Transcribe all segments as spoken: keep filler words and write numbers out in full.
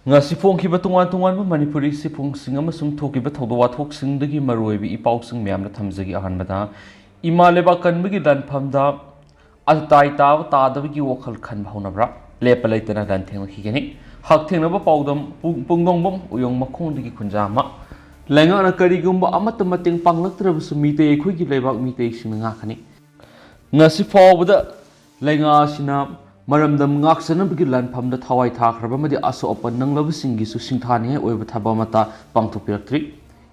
ꯉꯁꯤ ꯐꯣꯡꯈꯤꯕ ꯇꯣꯉꯥꯟ ꯇꯣꯉꯥꯟꯕ ꯃꯅꯤꯄꯨꯔꯤ ꯆꯦꯐꯣꯡꯁꯤꯡ ꯑꯃꯁꯨꯡ ꯊꯣꯛꯈꯤꯕ ꯊꯧꯗꯣꯛ ꯋꯥꯊꯣꯛꯁꯤꯡꯗꯒꯤ ꯃꯔꯨꯑꯣꯏꯕ ꯏ ꯄꯥꯎꯁꯤꯡ ꯃꯌꯥꯝꯅ ꯊꯝꯖꯒꯦ꯫ ꯑꯍꯥꯟꯕꯗ, ꯏꯃꯥ ꯂꯩꯕꯥꯛ ꯀꯟꯕꯒꯤ ꯂꯥꯟꯐꯝꯗ ꯑꯇ ꯇꯥꯏ ꯇꯥꯕ ꯇꯥꯗꯕꯒꯤ ꯋꯥꯈꯜ ꯈꯟꯕ ꯍꯧꯅꯕ꯭ꯔꯥ? ꯂꯦꯞꯄ ꯂꯩꯇꯅ ꯂꯥꯟꯊꯦꯡꯅꯈꯤꯒꯅꯤ꯫ ꯍꯛꯊꯦꯡꯅꯕ ꯄꯥꯎꯗꯝ ꯄꯨ-, ꯄꯨꯡꯗꯣꯡꯕꯝ ꯎꯌꯣꯡ ꯃꯈꯣꯡꯗꯒꯤ ꯈꯨꯟꯖꯥ ꯑꯃ꯫ ꯂꯩꯉꯥꯛꯅ ꯀꯔꯤꯒꯨꯝꯕ ꯑꯃꯠꯇ ꯃꯇꯦꯡ ꯄꯥꯡꯂꯛꯇ꯭ꯔꯕꯁꯨ ꯃꯤꯇꯩ ꯑꯩꯈꯣꯏꯒꯤ ꯂꯩꯕꯥꯛ ꯃꯤꯇꯩꯁꯤꯡꯅ ꯉꯥꯛꯀꯅꯤ꯫ ꯉꯁꯤ ꯐꯥꯎꯕꯗ ꯂꯩꯉꯥꯛ ꯑꯁꯤꯅ ꯃꯔꯝꯗꯝ ꯉꯥꯛꯆꯅꯕꯒꯤ ꯂꯥꯟꯐꯝꯗ ꯊꯋꯥꯏ ꯊꯥꯈ꯭ꯔꯕ ꯑꯃꯗꯤ ꯑꯁꯣꯛ ꯑꯄꯟ ꯅꯪꯂꯕꯁꯤꯡꯒꯤꯁꯨ ꯁꯤꯡꯊꯥꯅꯤꯡꯉꯥꯏ ꯑꯣꯏꯕ ꯊꯕꯛ ꯑꯃꯠꯇ ꯄꯥꯡꯊꯣꯛꯄꯤꯔꯛꯇ꯭ꯔꯤ꯫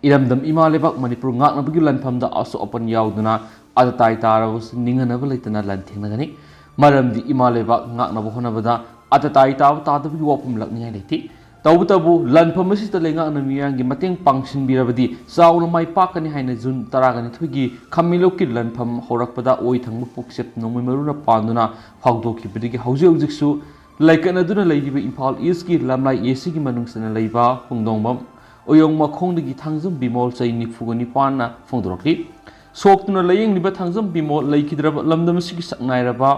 ꯏꯔꯝꯗꯝ ꯏꯃꯥ ꯂꯩꯕꯥꯛ ꯃꯅꯤꯄꯨꯔ ꯉꯥꯛꯅꯕꯒꯤ ꯂꯥꯟꯐꯝꯗ ꯑꯁꯣꯛ ꯑꯄꯟ ꯌꯥꯎꯗꯨꯅ ꯑꯇ ꯇꯥꯏ ꯇꯥꯔꯕꯁꯨ ꯅꯤꯡꯍꯟꯅꯕ ꯂꯩꯇꯅ ꯂꯥꯟꯊꯦꯡꯅꯒꯅꯤ꯫ ꯃꯔꯝꯗꯤ ꯏꯃꯥ ꯂꯩꯕꯥꯛ ꯉꯥꯛꯅꯕ ꯍꯣꯠꯅꯕꯗ ꯑꯇ ꯇꯥꯏ ꯇꯥꯕ ꯇꯥꯗꯕꯒꯤ ꯋꯥꯐꯝ ꯂꯥꯛꯅꯤꯡꯉꯥꯏ ꯂꯩꯇꯦ꯫ ꯇꯧꯕꯇꯕꯨ ꯂꯥꯟꯐꯝ ꯑꯁꯤꯗ ꯂꯩꯉꯥꯛꯅ ꯃꯤꯌꯥꯝꯒꯤ ꯃꯇꯦꯡ ꯄꯥꯡꯁꯤꯟꯕꯤꯔꯕꯗꯤ ꯆꯥꯎꯅ ꯃꯥꯏ ꯄꯥꯛꯀꯅꯤ ꯍꯥꯏꯅ ꯖꯨꯟ ꯇꯔꯥꯒ ꯅꯤꯊꯣꯏꯒꯤ ꯈꯥꯃꯦꯟꯂꯣꯛꯀꯤ ꯂꯥꯟꯐꯝ ꯍꯧꯔꯛꯄꯗ ꯑꯣꯏ ꯊꯪꯕ ꯄꯨꯛꯆꯦꯞ ꯅꯣꯡꯃꯩ ꯃꯔꯨꯅ ꯄꯥꯟꯗꯨꯅ ꯐꯥꯎꯗꯣꯛꯈꯤꯕꯗꯒꯤ ꯍꯧꯖꯤꯛ ꯍꯧꯖꯤꯛꯁꯨ ꯂꯩꯀꯠꯅꯗꯨꯅ ꯂꯩꯔꯤꯕ ꯏꯝꯐꯥꯜ ꯏꯁꯀꯤ ꯂꯝꯂꯥꯏ ꯑꯦꯁꯤꯒꯤ ꯃꯅꯨꯡ ꯆꯟꯅ ꯂꯩꯕ ꯄꯨꯡꯗꯣꯡꯕꯝ ꯎꯌꯣꯡ ꯃꯈꯣꯡꯗꯒꯤ ꯊꯥꯡꯖꯝ ꯕꯤꯃꯣꯜ ꯆꯍꯤ ꯅꯤꯐꯨꯒ ꯅꯤꯄꯥꯟꯅ ꯐꯣꯡꯗꯣꯔꯛꯂꯤ꯫ ꯁꯣꯛꯇꯨꯅ ꯂꯥꯌꯦꯡꯂꯤꯕ ꯊꯥꯡꯖꯝ ꯕꯤꯃꯣꯜ ꯂꯩꯈꯤꯗ꯭ꯔꯕ ꯂꯝꯗꯝ ꯑꯁꯤꯒꯤ ꯁꯛꯅꯥꯏꯔꯕ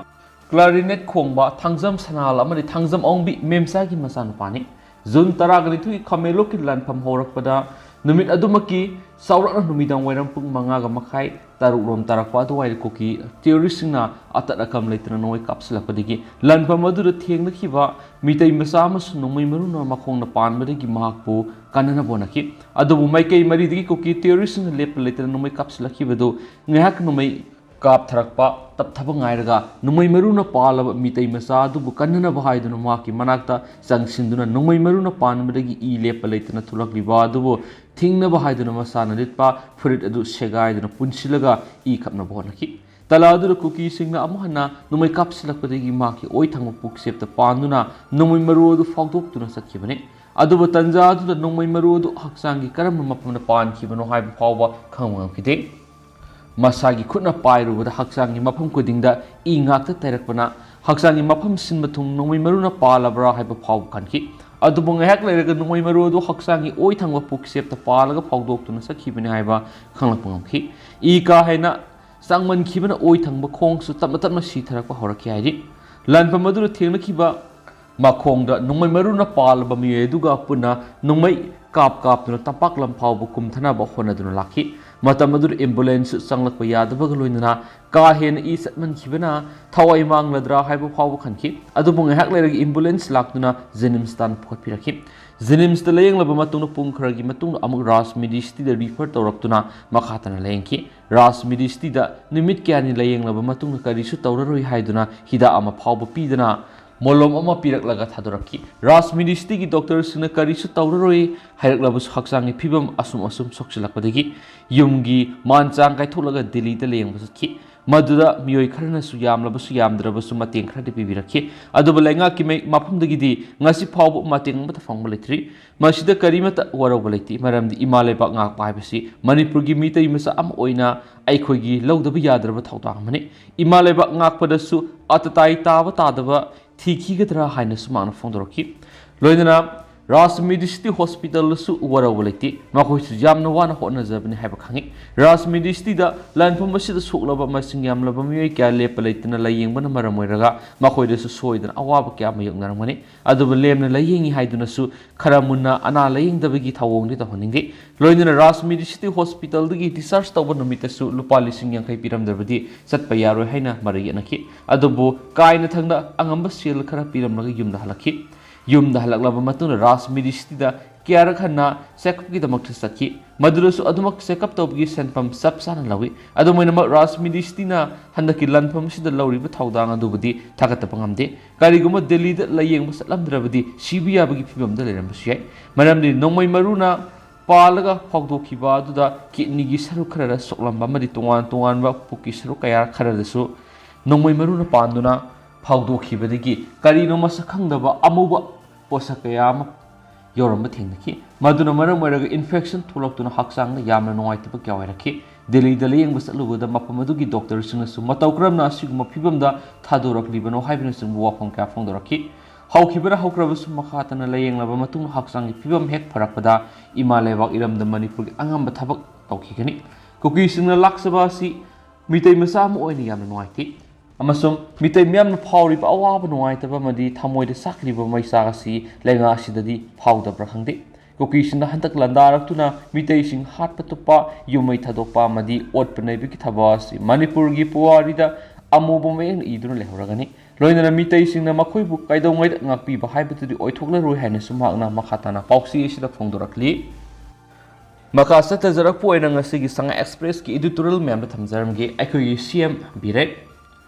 ꯀ꯭ꯂꯥꯔꯤꯅꯦꯠ ꯈꯣꯡꯕ ꯊꯥꯡꯖꯝ ꯁꯅꯥꯍꯜ ꯑꯃꯗꯤ ꯊꯥꯡꯖꯝ ꯑꯋꯣꯡꯕꯤ ꯃꯦꯝꯆꯥꯒꯤ ꯃꯆꯥꯅꯨꯄꯥꯅꯤ꯫ ꯖꯨꯟ ꯇꯔꯥꯒ ꯅꯤꯊꯣꯏꯒꯤ ꯈꯥꯃꯦꯟꯂꯣꯛꯀꯤ ꯂꯥꯟꯐꯝ ꯍꯧꯔꯛꯄꯗ ꯅꯨꯃꯤꯠ ꯑꯗꯨꯃꯛꯀꯤ ꯆꯥꯎꯔꯥꯛꯅ ꯅꯨꯃꯤꯗꯥꯡ ꯋꯥꯏꯔꯝ ꯄꯨꯡ ꯃꯉꯥꯒ ꯃꯈꯥꯏ, ꯇꯔꯨꯛ ꯔꯣꯝ ꯇꯥꯔꯛꯄ ꯑꯗꯨꯋꯥꯏꯗ ꯀꯨꯀꯤ ꯇꯦꯔꯣꯔꯤꯁꯁꯤꯡꯅ ꯑꯇꯠ ꯑꯀꯝ ꯂꯩꯇꯅ ꯅꯣꯡꯃꯩ ꯀꯥꯞꯁꯤꯜꯂꯛꯄꯗꯒꯤ ꯂꯥꯟꯐꯝ ꯑꯗꯨꯗ ꯊꯦꯡꯅꯈꯤꯕ ꯃꯤꯇꯩ ꯃꯆꯥ ꯑꯃꯁꯨꯡ ꯅꯣꯡꯃꯩ ꯃꯔꯨꯅ ꯃꯈꯣꯡꯅ ꯄꯥꯟꯕꯗꯒꯤ ꯃꯍꯥꯛꯄꯨ ꯀꯟꯅꯅꯕ ꯍꯣꯠꯅꯈꯤ꯫ ꯑꯗꯨꯕꯨ ꯃꯥꯏꯀꯩ ꯃꯔꯤꯗꯒꯤ ꯀꯨꯀꯤ ꯇꯦꯔꯣꯔꯤꯁꯁꯤꯡꯅ ꯂꯦꯞꯄ ꯂꯩꯇꯅ ꯅꯣꯡꯃꯩ ꯀꯥꯞꯁꯤꯜꯂꯛꯈꯤꯕꯗꯨ ꯉꯥꯏꯍꯥꯛ ꯅꯣꯡꯃꯩ ꯀꯥꯞꯊꯔꯛꯄ ꯇꯞꯊꯕ ꯉꯥꯏꯔꯒ ꯅꯣꯡꯃꯩ ꯃꯔꯨꯅ ꯄꯥꯜꯂꯕ ꯃꯤꯇꯩ ꯃꯆꯥ ꯑꯗꯨꯕꯨ ꯀꯟꯅꯅꯕ ꯍꯥꯏꯗꯨꯅ ꯃꯍꯥꯛꯀꯤ ꯃꯅꯥꯛꯇ ꯆꯪꯁꯤꯟꯗꯨꯅ ꯅꯣꯡꯃꯩ ꯃꯔꯨꯅ ꯄꯥꯟꯕꯗꯒꯤ ꯏ ꯂꯦꯞꯄ ꯂꯩꯇꯅ ꯊꯣꯛꯂꯛꯂꯤꯕ ꯑꯗꯨꯕꯨ ꯊꯤꯡꯅꯕ ꯍꯥꯏꯗꯨꯅ ꯃꯁꯥꯅ ꯂꯤꯠꯄ ꯐꯨꯔꯤꯠ ꯑꯗꯨ ꯁꯦꯒꯥꯏꯗꯨꯅ ꯄꯨꯟꯁꯤꯜꯂꯒ ꯏ ꯈꯞꯅꯕ ꯍꯣꯠꯅꯈꯤ꯫ ꯇꯥꯂꯥ ꯑꯗꯨꯗ ꯀꯨꯀꯤꯁꯤꯡꯅ ꯑꯃꯨꯛ ꯍꯟꯅ ꯅꯣꯡꯃꯩ ꯀꯥꯞꯁꯤꯜꯂꯛꯄꯗꯒꯤ ꯃꯍꯥꯛꯀꯤ ꯑꯣꯏ ꯊꯪꯕ ꯄꯨꯛꯆꯦꯞꯇ ꯄꯥꯟꯗꯨꯅ ꯅꯣꯡꯃꯩ ꯃꯔꯨ ꯑꯗꯨ ꯐꯥꯎꯗꯣꯛꯇꯨꯅ ꯆꯠꯈꯤꯕꯅꯤ꯫ ꯑꯗꯨꯕꯨ ꯇꯟꯖꯥ ꯑꯗꯨꯗ ꯅꯣꯡꯃꯩ ꯃꯔꯨ ꯑꯗꯨ ꯍꯛꯆꯥꯡꯒꯤ ꯀꯔꯝꯕ ꯃꯐꯝꯗ ꯄꯥꯟꯈꯤꯕꯅꯣ ꯍꯥꯏꯕ ꯐꯥꯎꯕ ꯈꯪꯕ ꯉꯝꯈꯤꯗꯦ꯫ ꯃꯁꯥꯒꯤ ꯈꯨꯠꯅ ꯄꯥꯏꯔꯨꯕꯗ ꯍꯛꯆꯥꯡꯒꯤ ꯃꯐꯝ ꯈꯨꯗꯤꯡꯗ ꯏ ꯉꯥꯛꯇ ꯇꯩꯔꯛꯄꯅ ꯍꯛꯆꯥꯡꯒꯤ ꯃꯐꯝ ꯁꯤꯟꯕ ꯊꯨꯡ ꯅꯣꯡꯃꯩ ꯃꯔꯨꯅ ꯄꯥꯜꯂꯕ꯭ꯔꯥ ꯍꯥꯏꯕ ꯐꯥꯎꯕ ꯈꯟꯈꯤ꯫ ꯑꯗꯨꯕꯨ ꯉꯥꯏꯍꯥꯛ ꯂꯩꯔꯒ ꯅꯣꯡꯃꯩ ꯃꯔꯨ ꯑꯗꯨ ꯍꯛꯆꯥꯡꯒꯤ ꯑꯣꯏ ꯊꯪꯕ ꯄꯨꯛꯆꯦꯞꯇ ꯄꯥꯜꯂꯒ ꯐꯥꯎꯗꯣꯛꯇꯨꯅ ꯆꯠꯈꯤꯕꯅꯤ ꯍꯥꯏꯕ ꯈꯪꯂꯛꯄ ꯉꯝꯈꯤ꯫ ꯏ ꯀꯥ ꯍꯦꯟꯅ ꯆꯪꯃꯟꯈꯤꯕꯅ ꯑꯣꯏ ꯊꯪꯕ ꯈꯣꯡꯁꯨ ꯇꯞꯅ ꯇꯞꯅ ꯁꯤꯊꯔꯛꯄ ꯍꯧꯔꯛꯈꯤ ꯍꯥꯏꯔꯤ꯫ ꯂꯥꯟꯐꯝ ꯑꯗꯨꯗ ꯊꯦꯡꯅꯈꯤꯕ ꯃꯈꯣꯡꯗ ꯅꯣꯡꯃꯩ ꯃꯔꯨꯅ ꯄꯥꯜꯂꯕ ꯃꯤꯑꯣꯏ ꯑꯗꯨꯒ ꯄꯨꯟꯅ ꯅꯣꯡꯃꯩ ꯀꯥꯞ ꯀꯥꯞꯇꯨꯅ ꯇꯝꯄꯥꯛ ꯂꯝ ꯐꯥꯎꯕ ꯀꯨꯝꯊꯅꯕ ꯍꯣꯠꯅꯗꯨꯅ ꯂꯥꯛꯈꯤ꯫ ꯃꯇꯝ ꯑꯗꯨꯗ ambulance ꯆꯪꯂꯛꯄ ꯌꯥꯗꯕꯒ ꯂꯣꯏꯅꯅ ꯀꯥ ꯍꯦꯟꯅ ꯏ ꯆꯠꯃꯟꯈꯤꯕꯅ ꯊꯋꯥꯏ ꯃꯥꯡꯂꯗ꯭ꯔꯥ ꯍꯥꯏꯕ ꯐꯥꯎꯕ ꯈꯟꯈꯤ꯫ ꯑꯗꯨꯕꯨ ꯉꯥꯏꯍꯥꯛ ꯂꯩꯔꯒ ambulance ꯂꯥꯛꯇꯨꯅ JNIMS ꯇꯥꯟꯅ ꯄꯨꯈꯠꯄꯤꯔꯛꯈꯤ꯫ JNIMS ꯇ ꯂꯥꯌꯦꯡꯂꯕ ꯃꯇꯨꯡꯗ ꯄꯨꯡ ꯈꯔꯒꯤ ꯃꯇꯨꯡꯗ ꯑꯃꯨꯛ Raj Medicity ꯗ refer ꯇꯧꯔꯛꯇꯨꯅ ꯃꯈꯥ ꯇꯥꯅ ꯂꯥꯌꯦꯡꯈꯤ꯫ Raj Medicity ꯗ ꯅꯨꯃꯤꯠ ꯀꯌꯥꯅꯤ ꯂꯥꯌꯦꯡꯂꯕ ꯃꯇꯨꯡꯗ ꯀꯔꯤꯁꯨ ꯇꯧꯔꯔꯣꯏ ꯍꯥꯏꯗꯨꯅ ꯍꯤꯗꯥꯛ ꯑꯃ ꯐꯥꯎꯕ ꯄꯤꯗꯅ ꯃꯣꯂꯣꯝ ꯑꯃ ꯄꯤꯔꯛꯂꯒ ꯊꯥꯗꯣꯔꯛꯈꯤ꯫ Raj Medicity ꯒꯤ doctor ꯁꯤꯡꯅ ꯀꯔꯤꯁꯨ ꯇꯧꯔꯔꯣꯏ ꯍꯥꯏꯔꯛꯂꯕꯁꯨ ꯍꯛꯆꯥꯡꯒꯤ ꯐꯤꯕꯝ ꯑꯁꯨꯝ ꯑꯁꯨꯝ ꯁꯣꯛꯆꯤꯜꯂꯛꯄꯗꯒꯤ ꯌꯨꯝꯒꯤ ꯃꯥꯟ ꯆꯥꯡ ꯀꯥꯏꯊꯣꯛꯂꯒ ꯗꯤꯜꯂꯤꯗ ꯂꯥꯌꯦꯡꯕ ꯆꯠꯈꯤ꯫ ꯃꯗꯨꯗ ꯃꯤꯑꯣꯏ ꯈꯔꯅꯁꯨ ꯌꯥꯝꯂꯕꯁꯨ ꯌꯥꯝꯗ꯭ꯔꯕꯁꯨ ꯃꯇꯦꯡ ꯈꯔꯗꯤ ꯄꯤꯕꯤꯔꯛꯈꯤ꯫ ꯑꯗꯨꯕꯨ ꯂꯩꯉꯥꯛꯀꯤ ꯃꯥꯏ-, ꯃꯐꯝꯗꯒꯤꯗꯤ ꯉꯁꯤ ꯐꯥꯎꯕ ꯃꯇꯦꯡ ꯑꯃꯠꯇ ꯐꯪꯕ ꯂꯩꯇ꯭ꯔꯤ꯫ ꯃꯁꯤꯗ ꯀꯔꯤꯃꯠꯇ ꯋꯥꯔꯧꯕ ꯂꯩꯇꯦ, ꯃꯔꯝꯗꯤ ꯏꯃꯥ ꯂꯩꯕꯥꯛ ꯉꯥꯛꯄ ꯍꯥꯏꯕꯁꯤ ꯃꯅꯤꯄꯨꯔꯒꯤ ꯃꯤꯇꯩ ꯃꯆꯥ ꯑꯃ ꯑꯣꯏꯅ ꯑꯩꯈꯣꯏꯒꯤ ꯂꯧꯗꯕ ꯌꯥꯗ꯭ꯔꯕ ꯊꯧꯗꯥꯡ ꯑꯃꯅꯤ꯫ ꯏꯃꯥ ꯂꯩꯕꯥꯛ ꯉꯥꯛꯄꯗꯁꯨ ꯑꯇꯇꯥꯏ ꯇꯥꯕ ꯇꯥꯗꯕ ꯊꯤꯈꯤꯒꯗ꯭ꯔꯥ ꯍꯥꯏꯅꯁꯨ ꯃꯍꯥꯛꯅ ꯐꯣꯡꯗꯣꯔꯛꯈꯤ꯫ ꯂꯣꯏꯅꯅ Raj Medicity Hospital ꯗꯁꯨ ꯋꯥꯔꯧꯕ ꯂꯩꯇꯦ, ꯃꯈꯣꯏꯁꯨ ꯌꯥꯝꯅ ꯋꯥꯅ ꯍꯣꯠꯅꯖꯕꯅꯤ ꯍꯥꯏꯕ ꯈꯪꯏ꯫ Raj Medicity ꯗ ꯂꯥꯟꯐꯝ ꯑꯁꯤꯗ ꯁꯣꯛꯂꯕ ꯃꯁꯤꯡ ꯌꯥꯝꯂꯕ ꯃꯤꯑꯣꯏ ꯀꯌꯥ ꯂꯦꯞꯄ ꯂꯩꯇꯅ ꯂꯥꯌꯦꯡꯕꯅ ꯃꯔꯝ ꯑꯣꯏꯔꯒ ꯃꯈꯣꯏꯗꯁꯨ ꯁꯣꯏꯗꯅ ꯑꯋꯥꯕ ꯀꯌꯥ ꯃꯥꯌꯣꯛꯅꯔꯝꯒꯅꯤ꯫ ꯑꯗꯨꯕꯨ ꯂꯦꯝꯅ ꯂꯥꯌꯦꯡꯏ ꯍꯥꯏꯗꯨꯅꯁꯨ ꯈꯔ ꯃꯨꯟꯅ ꯑꯅꯥ ꯂꯥꯌꯦꯡꯗꯕꯒꯤ ꯊꯧꯑꯣꯡꯗꯤ ꯇꯧꯍꯟꯅꯤꯡꯗꯦ꯫ ꯂꯣꯏꯅꯅ Raj Medicity Hospital ꯗꯒꯤ discharge ꯇꯧꯕ ꯅꯨꯃꯤꯠꯇꯁꯨ ꯂꯨꯄꯥ ꯂꯤꯁꯤꯡ ꯌꯥꯡꯈꯩ ꯄꯤꯔꯝꯗ꯭ꯔꯕꯗꯤ ꯆꯠꯄ ꯌꯥꯔꯣꯏ ꯍꯥꯏꯅ ꯃꯔꯩ ꯌꯦꯠꯅꯈꯤ꯫ ꯑꯗꯨꯕꯨ ꯀꯥꯏꯅ ꯊꯪꯗ ꯑꯉꯝꯕ ꯁꯦꯜ ꯈꯔ ꯄꯤꯔꯝꯂꯒ ꯌꯨꯝꯗ ꯍꯜꯂꯛꯈꯤ꯫ ꯌꯨꯝꯗ ꯍꯜꯂꯛꯂꯕ ꯃꯇꯨꯡꯗ Raj Medicity ꯗ ꯀꯌꯥꯔꯛ ꯍꯟꯅ check up ꯀꯤꯗꯃꯛꯇ ꯆꯠꯈꯤ꯫ ꯃꯗꯨꯗꯁꯨ ꯑꯗꯨꯃꯛ check up ꯇꯧꯕꯒꯤ ꯁꯦꯟꯐꯝ ꯆꯞ ꯆꯥꯅ ꯂꯧꯏ꯫ ꯑꯗꯨꯝ ꯑꯣꯏꯅꯃꯛ Raj Medicity ꯅ ꯍꯟꯗꯛꯀꯤ ꯂꯥꯟꯐꯝ ꯑꯁꯤꯗ ꯂꯧꯔꯤꯕ ꯊꯧꯗꯥꯡ ꯑꯗꯨꯕꯨꯗꯤ ꯊꯥꯒꯠꯇꯕ ꯉꯝꯗꯦ꯫ ꯀꯔꯤꯒꯨꯝꯕ ꯗꯤꯜꯂꯤꯗ ꯂꯥꯌꯦꯡꯕ ꯆꯠꯂꯝꯗ꯭ꯔꯕꯗꯤ ꯁꯤꯕ ꯌꯥꯕꯒꯤ ꯐꯤꯕꯝꯗ ꯂꯩꯔꯝꯕꯁꯨ ꯌꯥꯏ꯫ ꯃꯔꯝꯗꯤ ꯅꯣꯡꯃꯩ ꯃꯔꯨꯅ ꯄꯥꯜꯂꯒ ꯐꯥꯎꯗꯣꯛꯈꯤꯕ ꯑꯗꯨꯗ kidney ꯒꯤ ꯁꯔꯨꯛ ꯈꯔꯗ ꯁꯣꯛꯂꯝꯕ ꯑꯃꯗꯤ ꯇꯣꯉꯥꯟ ꯇꯣꯉꯥꯟꯕ ꯄꯨꯛꯀꯤ ꯁꯔꯨꯛ ꯀꯌꯥ ꯈꯔꯗꯁꯨ ꯅꯣꯡꯃꯩ ꯃꯔꯨꯅ ꯄꯥꯟꯗꯨꯅ ꯐꯥꯎꯗꯣꯛꯈꯤꯕꯗꯒꯤ ꯀꯔꯤꯅꯣ ꯃꯁꯛ ꯈꯪꯗꯕ ꯑꯃꯨꯕ ꯄꯣꯠꯁꯛ ꯀꯌꯥ ꯑꯃ ꯌꯧꯔꯝꯕ ꯊꯦꯡꯅꯈꯤ꯫ ꯃꯗꯨꯅ ꯃꯔꯝ ꯑꯣꯏꯔꯒ infection ꯊꯣꯛꯂꯛꯇꯨꯅ ꯍꯛꯆꯥꯡꯗ ꯌꯥꯝꯅ ꯅꯨꯡꯉꯥꯏꯇꯕ ꯀꯌꯥ ꯑꯣꯏꯔꯛꯈꯤ꯫ ꯗꯤꯜꯂꯤꯗ ꯂꯥꯌꯦꯡꯕ ꯆꯠꯂꯨꯕꯗ ꯃꯐꯝ ꯑꯗꯨꯒꯤ doctor ꯁꯤꯡꯅꯁꯨ ꯃꯇꯧ ꯀꯔꯝꯅ ꯑꯁꯤꯒꯨꯝꯕ ꯐꯤꯕꯝꯗ ꯊꯥꯗꯣꯔꯛꯂꯤꯕꯅꯣ ꯍꯥꯏꯕꯅꯆꯤꯡꯕ ꯋꯥꯐꯝ ꯀꯌꯥ ꯐꯣꯡꯗꯣꯔꯛꯈꯤ꯫ ꯍꯧꯈꯤꯕꯅ ꯍꯧꯈ꯭ꯔꯕꯁꯨ ꯃꯈꯥ ꯇꯥꯅ ꯂꯥꯌꯦꯡꯂꯕ ꯃꯇꯨꯡꯗ ꯍꯛꯆꯥꯡꯒꯤ ꯐꯤꯕꯝ ꯍꯦꯛ ꯐꯔꯛꯄꯗ ꯏꯃꯥ ꯂꯩꯕꯥꯛ ꯏꯔꯝꯗꯝ ꯃꯅꯤꯄꯨꯔꯒꯤ ꯑꯉꯝꯕ ꯊꯕꯛ ꯇꯧꯈꯤꯒꯅꯤ꯫ ꯀꯨꯀꯤꯁꯤꯡꯅ ꯂꯥꯛꯆꯕ ꯑꯁꯤ ꯃꯤꯇꯩ ꯃꯆꯥ ꯑꯃ ꯑꯣꯏꯅ ꯌꯥꯝꯅ ꯅꯨꯡꯉꯥꯏꯇꯦ꯫ ꯑꯃꯁꯨꯡ ꯃꯤꯇꯩ ꯃꯤꯌꯥꯝꯅ ꯐꯥꯎꯔꯤꯕ ꯑꯋꯥꯕ ꯅꯨꯡꯉꯥꯏꯇꯕ ꯑꯃꯗꯤ ꯊꯃꯣꯏꯗ ꯆꯥꯛꯂꯤꯕ ꯃꯩꯆꯥꯛ ꯑꯁꯤ ꯂꯩꯉꯥꯛ ꯑꯁꯤꯗꯗꯤ ꯐꯥꯎꯗꯕ꯭ꯔꯥ ꯈꯪꯗꯦ꯫ ꯀꯨꯀꯤꯁꯤꯡꯅ ꯍꯟꯗꯛ ꯂꯥꯟꯗꯥꯔꯛꯇꯨꯅ ꯃꯤꯇꯩꯁꯤꯡ ꯍꯥꯠꯄ ꯇꯨꯞꯄ, ꯌꯨꯝ ꯃꯩ ꯊꯥꯗꯣꯛꯄ ꯑꯃꯗꯤ ꯑꯣꯠꯄ ꯅꯩꯕꯒꯤ ꯊꯕꯛ ꯑꯁꯤ ꯃꯅꯤꯄꯨꯔꯒꯤ ꯄꯨꯋꯥꯔꯤꯗ ꯑꯃꯨꯕ ꯃꯌꯦꯛꯅ ꯏꯗꯨꯅ ꯂꯩꯍꯧꯔꯒꯅꯤ꯫ ꯂꯣꯏꯅꯅ ꯃꯤꯇꯩꯁꯤꯡꯅ ꯃꯈꯣꯏꯕꯨ ꯀꯩꯗꯧꯉꯩꯗ ꯉꯥꯛꯄꯤꯕ ꯍꯥꯏꯕꯗꯨꯗꯤ ꯑꯣꯏꯊꯣꯛꯂꯔꯣꯏ ꯍꯥꯏꯅꯁꯨ ꯃꯍꯥꯛꯅ ꯃꯈꯥ ꯇꯥꯅ ꯄꯥꯎꯆꯦ ꯑꯁꯤꯗ ꯐꯣꯡꯗꯣꯔꯛꯂꯤ꯫ ꯃꯈꯥ ꯆꯠꯊꯖꯔꯛꯄ ꯑꯣꯏꯅ ꯉꯁꯤꯒꯤ ꯁꯉꯥꯏ ꯑꯦꯛꯁꯄ꯭ꯔꯦꯁꯀꯤ editorial ꯃꯌꯥꯝꯗ ꯊꯝꯖꯔꯝꯒꯦ꯫ ꯑꯩꯈꯣꯏꯒꯤ ꯁꯤ ꯑꯦꯝ ꯕꯤꯔꯦꯟ꯫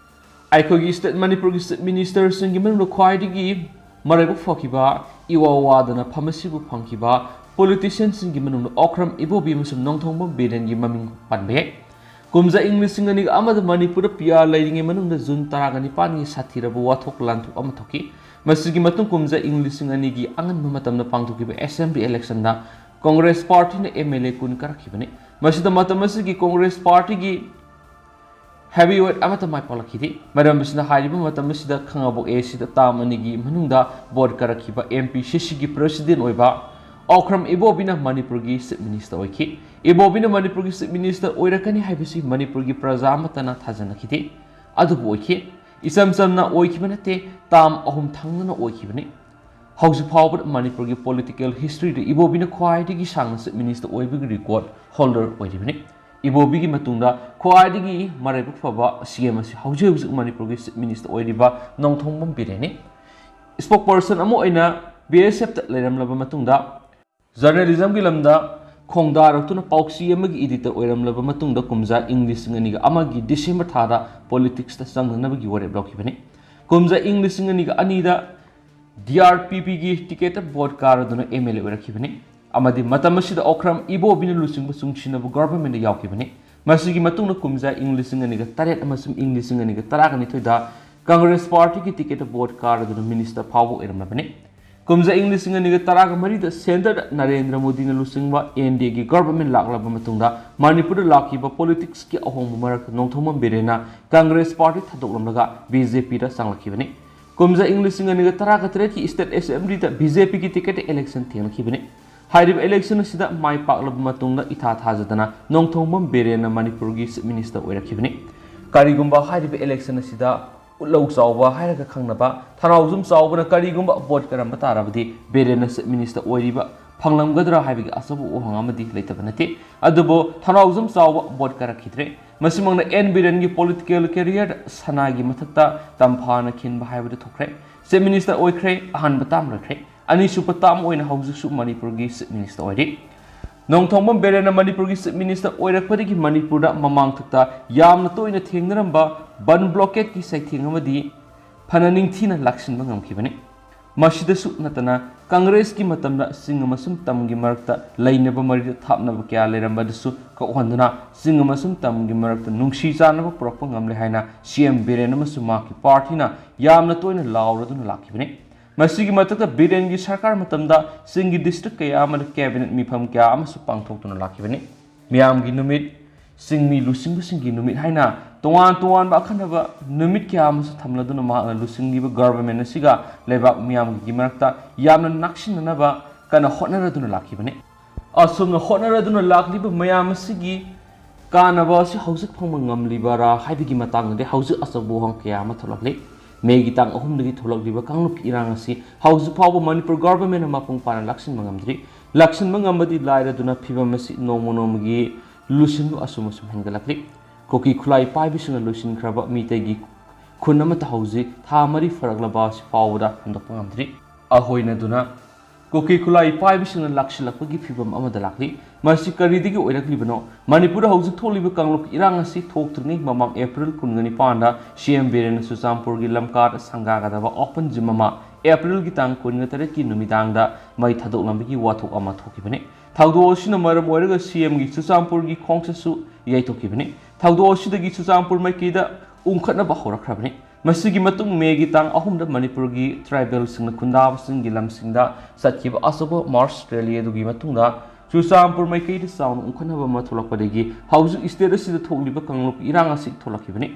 ꯑꯩꯈꯣꯏꯒꯤ state ꯃꯅꯤꯄꯨꯔꯒꯤ chief ministerꯁꯤꯡꯒꯤ ꯃꯅꯨꯡꯗ ꯈ꯭ꯋꯥꯏꯗꯒꯤ ꯃꯔꯥꯏꯕꯛ ꯐꯈꯤꯕ, ꯏꯋꯥ ꯋꯥꯗꯅ ꯐꯝ ꯑꯁꯤꯕꯨ ꯐꯪꯈꯤꯕ politicianꯁꯤꯡꯒꯤ ꯃꯅꯨꯡꯗ ꯑꯣꯀ꯭ꯔꯝ ꯏꯕꯣꯕꯤ ꯑꯃꯁꯨꯡ ꯅꯣꯡꯊꯣꯡꯕꯝ ꯕꯤꯔꯦꯟꯒꯤ ꯃꯃꯤꯡ ꯄꯟꯕ ꯌꯥꯏ꯫ ꯀꯨꯝꯖꯥ ꯏꯪ ꯂꯤꯁꯤꯡ ꯑꯅꯤꯒ ꯑꯃꯗ ꯃꯅꯤꯄꯨꯔꯗ ꯄꯤ ꯑꯥꯔ ꯂꯩꯔꯤꯉꯩ ꯃꯅꯨꯡꯗ ꯖꯨꯟ ꯇꯔꯥꯒ ꯅꯤꯄꯥꯟꯒꯤ ꯁꯥꯊꯤꯔꯕ ꯋꯥꯊꯣꯛ ꯂꯥꯟꯊꯣꯛ ꯑꯃ ꯊꯣꯛꯈꯤ꯫ ꯃꯁꯤꯒꯤ ꯃꯇꯨꯡ ꯀꯨꯝꯖꯥ ꯏꯪ ꯂꯤꯁꯤꯡ ꯑꯅꯤꯒꯤ ꯑꯉꯟꯕ ꯃꯇꯝꯗ ꯄꯥꯡꯊꯣꯛꯈꯤꯕ assembly electionꯗ ꯀꯣꯡꯒ꯭ꯔꯦꯁ ꯄꯥꯔꯇꯤꯅ ꯑꯦꯝ ꯑꯦꯜ ꯑꯦ ꯀꯨꯟ ꯀꯥꯔꯛꯈꯤꯕꯅꯤ꯫ ꯃꯁꯤꯗ ꯃꯇꯝ ꯑꯁꯤꯒꯤ ꯀꯣꯡꯒ꯭ꯔꯦꯁ ꯄꯥꯔꯇꯤꯒꯤ heavyweight ꯑꯃꯠꯇ ꯃꯥꯏ ꯄꯥꯛꯂꯛꯈꯤꯗꯦ꯫ ꯃꯔꯝ ꯑꯁꯤꯅ ꯍꯥꯏꯔꯤꯕ ꯃꯇꯝ ꯑꯁꯤꯗ ꯈꯥꯉꯕꯣꯛ ꯑꯦ ꯁꯤꯗ term ꯑꯅꯤꯒꯤ ꯃꯅꯨꯡꯗ vote ꯀꯥꯔꯛꯈꯤꯕ ꯑꯦꯝ ꯄꯤ ꯁꯤ ꯁꯤꯒꯤ president ꯑꯣꯏꯕ ꯑꯣꯀ꯭ꯔꯝ ꯏꯕꯣꯕꯤꯅ ꯃꯅꯤꯄꯨꯔꯒꯤ chief minister ꯑꯣꯏꯈꯤ꯫ ꯏꯕꯣꯕꯤꯅ ꯃꯅꯤꯄꯨꯔꯒꯤ chief minister ꯑꯣꯏꯔꯛꯀꯅꯤ ꯍꯥꯏꯕꯁꯤ ꯃꯅꯤꯄꯨꯔꯒꯤ ꯄ꯭ꯔꯖꯥ ꯑꯃꯠꯇꯅ ꯊꯥꯖꯅꯈꯤꯗꯦ꯫ ꯑꯗꯨꯕꯨ ꯑꯣꯏꯈꯤ꯫ ꯏꯆꯝ ꯆꯝꯅ ꯑꯣꯏꯈꯤꯕ ꯅꯠꯇꯦ, term ꯑꯍꯨꯝ ꯊꯪꯅꯅ ꯑꯣꯏꯈꯤꯕꯅꯤ꯫ ꯍꯧꯖꯤꯛ ꯐꯥꯎꯕꯗ ꯃꯅꯤꯄꯨꯔꯒꯤ political historyꯗ ꯏꯕꯣꯕꯤꯅ ꯈ꯭ꯋꯥꯏꯗꯒꯤ ꯁꯥꯡꯅ chief minister ꯑꯣꯏꯕꯒꯤ record holder ꯑꯣꯏꯔꯤꯕꯅꯤ꯫ ꯏꯕꯣꯕꯤꯒꯤ ꯃꯇꯨꯡꯗ ꯈ꯭ꯋꯥꯏꯗꯒꯤ ꯃꯔꯥꯏꯕꯛ ꯐꯕ ꯁꯤ ꯑꯦꯝ ꯑꯁꯤ ꯍꯧꯖꯤꯛ ꯍꯧꯖꯤꯛ ꯃꯅꯤꯄꯨꯔꯒꯤ chief minister ꯑꯣꯏꯔꯤꯕ ꯅꯣꯡꯊꯣꯡꯕꯝ ꯕꯤꯔꯦꯟꯅꯤ꯫ Spokesperson ꯑꯃ ꯑꯣꯏꯅ ꯕꯤ ꯑꯦꯁ ꯑꯦꯐꯇ ꯂꯩꯔꯝꯂꯕ ꯃꯇꯨꯡꯗ journalismꯒꯤ ꯂꯝꯗ ꯈꯣꯡꯗꯥꯔꯛꯇꯨꯅ ꯄꯥꯎꯆꯦ ꯑꯃꯒꯤ editor ꯑꯣꯏꯔꯝꯂꯕ ꯃꯇꯨꯡꯗ ꯀꯨꯝꯖꯥ ꯏꯪ ꯂꯤꯁꯤꯡ ꯑꯅꯤꯒ ꯑꯃꯒꯤ December ꯊꯥꯗ politicsꯇ ꯆꯪꯅꯅꯕꯒꯤ ꯋꯥꯔꯦꯞ ꯂꯧꯈꯤꯕꯅꯤ꯫ ꯀꯨꯝꯖꯥ ꯏꯪ ꯂꯤꯁꯤꯡ ꯑꯅꯤꯒ ꯑꯅꯤꯗ D R P Pꯒꯤ ticketꯇ vote ꯀꯥꯔꯗꯨꯅ ꯑꯦꯝ ꯑꯦꯜ ꯑꯦ ꯑꯣꯏꯔꯛꯈꯤꯕꯅꯤ ꯑꯃꯗꯤ ꯃꯇꯝ ꯑꯁꯤꯗ ꯑꯣꯀ꯭ꯔꯝ ꯏꯕꯣꯕꯤꯅ ꯂꯨꯆꯤꯡꯕ ꯆꯨꯡꯁꯤꯟꯅꯕ governmentꯗ ꯌꯥꯎꯈꯤꯕꯅꯤ꯫ ꯃꯁꯤꯒꯤ ꯃꯇꯨꯡꯗ ꯀꯨꯝꯖꯥ ꯏꯪ ꯂꯤꯁꯤꯡ ꯑꯅꯤꯒ ꯇꯔꯦꯠ ꯑꯃꯁꯨꯡ ꯏꯪ ꯂꯤꯁꯤꯡ ꯑꯅꯤꯒ ꯇꯔꯥꯒ ꯅꯤꯊꯣꯏꯗ ꯀꯪꯒ꯭ꯔꯦꯁ ꯄꯥꯔꯇꯤꯒꯤ ticketꯇ vote ꯀꯥꯔꯗꯨꯅ minister ꯐꯥꯎꯕ ꯑꯣꯏꯔꯝꯂꯕꯅꯤ꯫ ꯀꯨꯝꯖꯥ ꯏꯪ ꯂꯤꯁꯤꯡ ꯑꯅꯤꯒ ꯇꯔꯥꯒ ꯃꯔꯤꯗ centreꯗ ꯅꯔꯦꯟꯗ꯭ꯔ ꯃꯣꯗꯤꯅ ꯂꯨꯆꯤꯡꯕ N D Aꯒꯤ government ꯂꯥꯛꯂꯕ ꯃꯇꯨꯡꯗ ꯃꯅꯤꯄꯨꯔꯗ ꯂꯥꯛꯈꯤꯕ politicsꯀꯤ ꯑꯍꯣꯡꯕ ꯃꯔꯛꯇ ꯅꯣꯡꯊꯣꯝꯕꯝ ꯕꯤꯔꯦꯟꯅ ꯀꯪꯒ꯭ꯔꯦꯁ ꯄꯥꯔꯇꯤ ꯊꯥꯗꯣꯛꯂꯝꯂꯒ B J Pꯗ ꯆꯪꯂꯛꯈꯤꯕꯅꯤ꯫ ꯀꯨꯝꯖꯥ ꯏꯪ ꯂꯤꯁꯤꯡ ꯑꯅꯤꯒ ꯇꯔꯥꯒ ꯇꯔꯦꯠꯀꯤ state assemblyꯗ B J Pꯒꯤ ticketꯇ election ꯊꯦꯡꯅꯈꯤꯕꯅꯤ꯫ ꯍꯥꯏꯔꯤꯕ election ꯑꯁꯤꯗ ꯃꯥꯏ ꯄꯥꯛꯂꯕ ꯃꯇꯨꯡꯗ ꯏꯊꯥ ꯊꯥꯖꯗꯅ ꯅꯣꯡꯊꯣꯝꯕꯝ ꯕꯤꯔꯦꯟꯅ ꯃꯅꯤꯄꯨꯔꯒꯤ chief minister ꯑꯣꯏꯔꯛꯈꯤꯕꯅꯤ꯫ ꯀꯔꯤꯒꯨꯝꯕ ꯍꯥꯏꯔꯤꯕ election ꯑꯁꯤꯗ ꯎꯠꯂꯧ ꯆꯥꯎꯕ ꯍꯥꯏꯔꯒ ꯈꯪꯅꯕ ꯊꯅꯥꯎꯖꯝ ꯆꯥꯎꯕꯅ ꯀꯔꯤꯒꯨꯝꯕ vote ꯀꯔꯝꯕ ꯇꯥꯔꯕꯗꯤ ꯕꯤꯔꯦꯟꯅ Chief Minister ꯑꯣꯏꯔꯤꯕ ꯐꯪꯂꯝꯒꯗ꯭ꯔꯥ ꯍꯥꯏꯕꯒꯤ ꯑꯆꯧꯕ ꯋꯥꯍꯪ ꯑꯃꯗꯤ ꯂꯩꯇꯕ ꯅꯠꯇꯦ꯫ ꯑꯗꯨꯕꯨ ꯊꯅꯥꯎꯖꯝ ꯆꯥꯎꯕ vote ꯀꯥꯔꯛꯈꯤꯗ꯭ꯔꯦ꯫ ꯃꯁꯤꯃꯛꯅ ꯑꯦꯟ ꯕꯤꯔꯦꯟꯒꯤ political career ꯁꯅꯥꯒꯤ ꯃꯊꯛꯇ ꯇꯝꯐꯥꯅ ꯈꯤꯟꯕ ꯍꯥꯏꯕꯗꯨ ꯊꯣꯛꯈ꯭ꯔꯦ꯫ Chief Minister ꯑꯣꯏꯈ꯭ꯔꯦ, ꯑꯍꯥꯟꯕ term ꯂꯣꯏꯈ꯭ꯔꯦ꯫ ꯑꯅꯤꯁꯨꯕ term ꯑꯣꯏꯅ ꯍꯧꯖꯤꯛꯁꯨ ꯃꯅꯤꯄꯨꯔꯒꯤ Chief Minister ꯑꯣꯏꯔꯤ꯫ ꯅꯣꯡꯊꯣꯝꯕꯝ ꯕꯤꯔꯦꯟꯅ ꯃꯅꯤꯄꯨꯔꯒꯤ Chief Minister ꯑꯣꯏꯔꯛꯄꯗꯒꯤ ꯃꯅꯤꯄꯨꯔꯗ ꯃꯃꯥꯡꯊꯛꯇ ꯌꯥꯝꯅ ꯇꯣꯏꯅ ꯊꯦꯡꯅꯔꯝꯕ ꯕꯟ blockade ꯀꯤ ꯆꯩꯊꯦꯡ ꯑꯃꯗꯤ ꯐꯅ ꯅꯤꯡꯊꯤꯅ ꯂꯥꯛꯁꯤꯟꯕ ꯉꯝꯈꯤꯕꯅꯤ꯫ ꯃꯁꯤꯗꯁꯨ ꯅꯠꯇꯅ ꯀꯪꯒ꯭ꯔꯦꯁꯀꯤ ꯃꯇꯝꯗ ꯆꯤꯡ ꯑꯃꯁꯨꯡ ꯇꯝꯒꯤ ꯃꯔꯛꯇ ꯂꯩꯅꯕ ꯃꯔꯤꯗ ꯊꯥꯞꯅꯕ ꯀꯌꯥ ꯂꯩꯔꯝꯕꯗꯨꯁꯨ ꯀꯣꯛꯍꯟꯗꯨꯅ ꯆꯤꯡ ꯑꯃꯁꯨꯡ ꯇꯝꯒꯤ ꯃꯔꯛꯇ ꯅꯨꯡꯁꯤ ꯆꯥꯟꯅꯕ ꯄꯨꯔꯛꯄ ꯉꯝꯂꯦ ꯍꯥꯏꯅ ꯁꯤ ꯑꯦꯝ ꯕꯤꯔꯦꯟ ꯑꯃꯁꯨꯡ ꯃꯍꯥꯛꯀꯤ party ꯅ ꯌꯥꯝꯅ ꯇꯣꯏꯅ ꯂꯥꯎꯔꯗꯨꯅ ꯂꯥꯛꯈꯤꯕꯅꯤ꯫ ꯃꯁꯤꯒꯤ ꯃꯊꯛꯇ ꯕꯤꯔꯦꯟꯒꯤ ꯁꯔꯀꯥꯔ ꯃꯇꯝꯗ ꯆꯤꯡꯒꯤ district ꯀꯌꯥ ꯑꯃꯗ cabinet ꯃꯤꯐꯝ ꯀꯌꯥ ꯑꯃꯁꯨ ꯄꯥꯡꯊꯣꯛꯇꯨꯅ ꯂꯥꯛꯈꯤꯕꯅꯤ꯫ ꯃꯤꯌꯥꯝꯒꯤ ꯅꯨꯃꯤꯠ, ꯆꯤꯡꯃꯤ ꯂꯨꯆꯤꯡꯕꯁꯤꯡꯒꯤ ꯅꯨꯃꯤꯠ ꯍꯥꯏꯅ ꯇꯣꯉꯥꯟ ꯇꯣꯉꯥꯟꯕ ꯑꯈꯟꯅꯕ ꯅꯨꯃꯤꯠ ꯀꯌꯥ ꯑꯃꯁꯨ ꯊꯝꯂꯗꯨꯅ ꯃꯍꯥꯛꯅ ꯂꯨꯆꯤꯡꯂꯤꯕ government ꯑꯁꯤꯒ ꯂꯩꯕꯥꯛ ꯃꯤꯌꯥꯝꯒꯤ ꯃꯔꯛꯇ ꯌꯥꯝꯅ ꯅꯛꯁꯤꯟꯅꯅꯕ ꯀꯟꯅ ꯍꯣꯠꯅꯔꯗꯨꯅ ꯂꯥꯛꯈꯤꯕꯅꯤ꯫ ꯑꯁꯨꯝꯅ ꯍꯣꯠꯅꯔꯗꯨꯅ ꯂꯥꯛꯂꯤꯕ ꯃꯌꯥꯝ ꯑꯁꯤꯒꯤ ꯀꯥꯟꯅꯕ ꯑꯁꯤ ꯍꯧꯖꯤꯛ ꯐꯪꯕ ꯉꯝꯂꯤꯕꯔꯥ ꯍꯥꯏꯕꯒꯤ ꯃꯇꯥꯡꯗꯗꯤ ꯍꯧꯖꯤꯛ ꯑꯆꯧꯕ ꯋꯥꯍꯪ ꯀꯌꯥ ꯑꯃ ꯊꯣꯛꯂꯛꯂꯤ꯫ ꯃꯦꯒꯤ ꯇꯥꯡ ꯑꯍꯨꯝꯗꯒꯤ ꯊꯣꯛꯂꯛꯂꯤꯕ ꯀꯥꯡꯂꯨꯞꯀꯤ ꯏꯔꯥꯡ ꯑꯁꯤ ꯍꯧꯖꯤꯛ ꯐꯥꯎꯕ ꯃꯅꯤꯄꯨꯔ government ꯅ ꯃꯄꯨꯡ ꯐꯥꯅ ꯂꯥꯛꯁꯤꯟꯕ ꯉꯝꯗ꯭ꯔꯤ꯫ ꯂꯥꯛꯁꯤꯟꯕ ꯉꯝꯕꯗꯤ ꯂꯥꯏꯔꯗꯨꯅ ꯐꯤꯕꯝ ꯑꯁꯤ ꯅꯣꯡꯃ ꯅꯣꯡꯃꯒꯤ ꯂꯨꯁꯤꯟꯕ ꯑꯁꯨꯝ ꯑꯁꯨꯝ ꯍꯦꯟꯒꯠꯂꯛꯂꯤ꯫ ꯀꯨꯀꯤ ꯈꯨꯠꯂꯥꯏ ꯄꯥꯏꯕꯁꯤꯡꯅ ꯂꯣꯏꯁꯤꯟꯈ꯭ꯔꯕ ꯃꯤꯇꯩꯒꯤ ꯈꯨꯟ ꯑꯃꯠꯇ ꯍꯧꯖꯤꯛ ꯊꯥ ꯃꯔꯤ ꯐꯥꯔꯛꯂꯕ ꯑꯁꯤ ꯐꯥꯎꯕꯗ ꯍꯟꯗꯣꯛꯄ ꯉꯝꯗ꯭ꯔꯤ꯫ ꯑꯍꯣꯏꯅꯗꯨꯅ ꯀꯨꯀꯤ ꯈꯨꯠꯂꯥꯏ ꯄꯥꯏꯕꯁꯤꯡꯅ ꯂꯥꯛꯁꯤꯜꯂꯛꯄꯒꯤ ꯐꯤꯕꯝ ꯑꯃꯗ ꯂꯥꯛꯂꯤ꯫ ꯃꯁꯤ ꯀꯔꯤꯗꯒꯤ ꯑꯣꯏꯔꯛꯂꯤꯕꯅꯣ? ꯃꯅꯤꯄꯨꯔꯗ ꯍꯧꯖꯤꯛ ꯊꯣꯛꯂꯤꯕ ꯀꯥꯡꯂꯨꯞꯀꯤ ꯏꯔꯥꯡ ꯑꯁꯤ ꯊꯣꯛꯇ꯭ꯔꯤꯉꯩ ꯃꯃꯥꯡ April ꯀꯨꯟꯒ ꯅꯤꯄꯥꯟꯗ ꯁꯤ ꯑꯦꯝ ꯕꯤꯔꯦꯟꯅ ꯆꯨꯔꯆꯥꯟꯄꯨꯔꯒꯤ ꯂꯝꯀꯥꯗ ꯁꯪꯒꯥꯒꯗꯕ open gym ꯑꯃ April ꯒꯤ ꯇꯥꯡ ꯀꯨꯟꯒ ꯇꯔꯦꯠꯀꯤ ꯅꯨꯃꯤꯗꯥꯡꯗ ꯃꯩ ꯊꯥꯗꯣꯛꯂꯝꯕꯒꯤ ꯋꯥꯊꯣꯛ ꯑꯃ ꯊꯣꯛꯈꯤꯕꯅꯤ꯫ ꯊꯧꯗꯣꯛ ꯑꯁꯤꯅ ꯃꯔꯝ ꯑꯣꯏꯔꯒ ꯁꯤ ꯑꯦꯝꯒꯤ ꯆꯨꯔꯆꯥꯟꯄꯨꯔꯒꯤ ꯈꯣꯡꯆꯠꯁꯨ ꯌꯩꯊꯣꯛꯈꯤꯕꯅꯤ꯫ ꯊꯧꯗꯣꯛ ꯑꯁꯤꯗꯒꯤ ꯆꯨꯔꯆꯥꯟꯄꯨꯔ ꯃꯥꯏꯀꯩꯗ ꯎꯪꯈꯠꯅꯕ ꯍꯧꯔꯛꯈ꯭ꯔꯕꯅꯤ꯫ ꯃꯁꯤꯒꯤ ꯃꯇꯨꯡ ꯃꯦꯒꯤ ꯇꯥꯡ ꯑꯍꯨꯝꯗ ꯃꯅꯤꯄꯨꯔꯒꯤ tribal ꯁꯤꯡꯅ ꯈꯨꯟꯗꯥꯕꯁꯤꯡꯒꯤ ꯂꯝꯁꯤꯡꯗ ꯆꯠꯈꯤꯕ ꯑꯆꯧꯕ march rally ꯑꯗꯨꯒꯤ ꯃꯇꯨꯡꯗ ꯆꯨꯔꯆꯥꯟꯄꯨꯔ ꯃꯥꯏꯀꯩꯗ ꯆꯥꯎꯅ ꯎꯪꯈꯠꯅꯕ ꯑꯃ ꯊꯣꯛꯂꯛꯄꯗꯒꯤ ꯍꯧꯖꯤꯛ state ꯑꯁꯤꯗ ꯊꯣꯛꯂꯤꯕ ꯀꯥꯡꯂꯨꯞꯀꯤ ꯏꯔꯥꯡ ꯑꯁꯤ ꯊꯣꯛꯂꯛꯈꯤꯕꯅꯤ꯫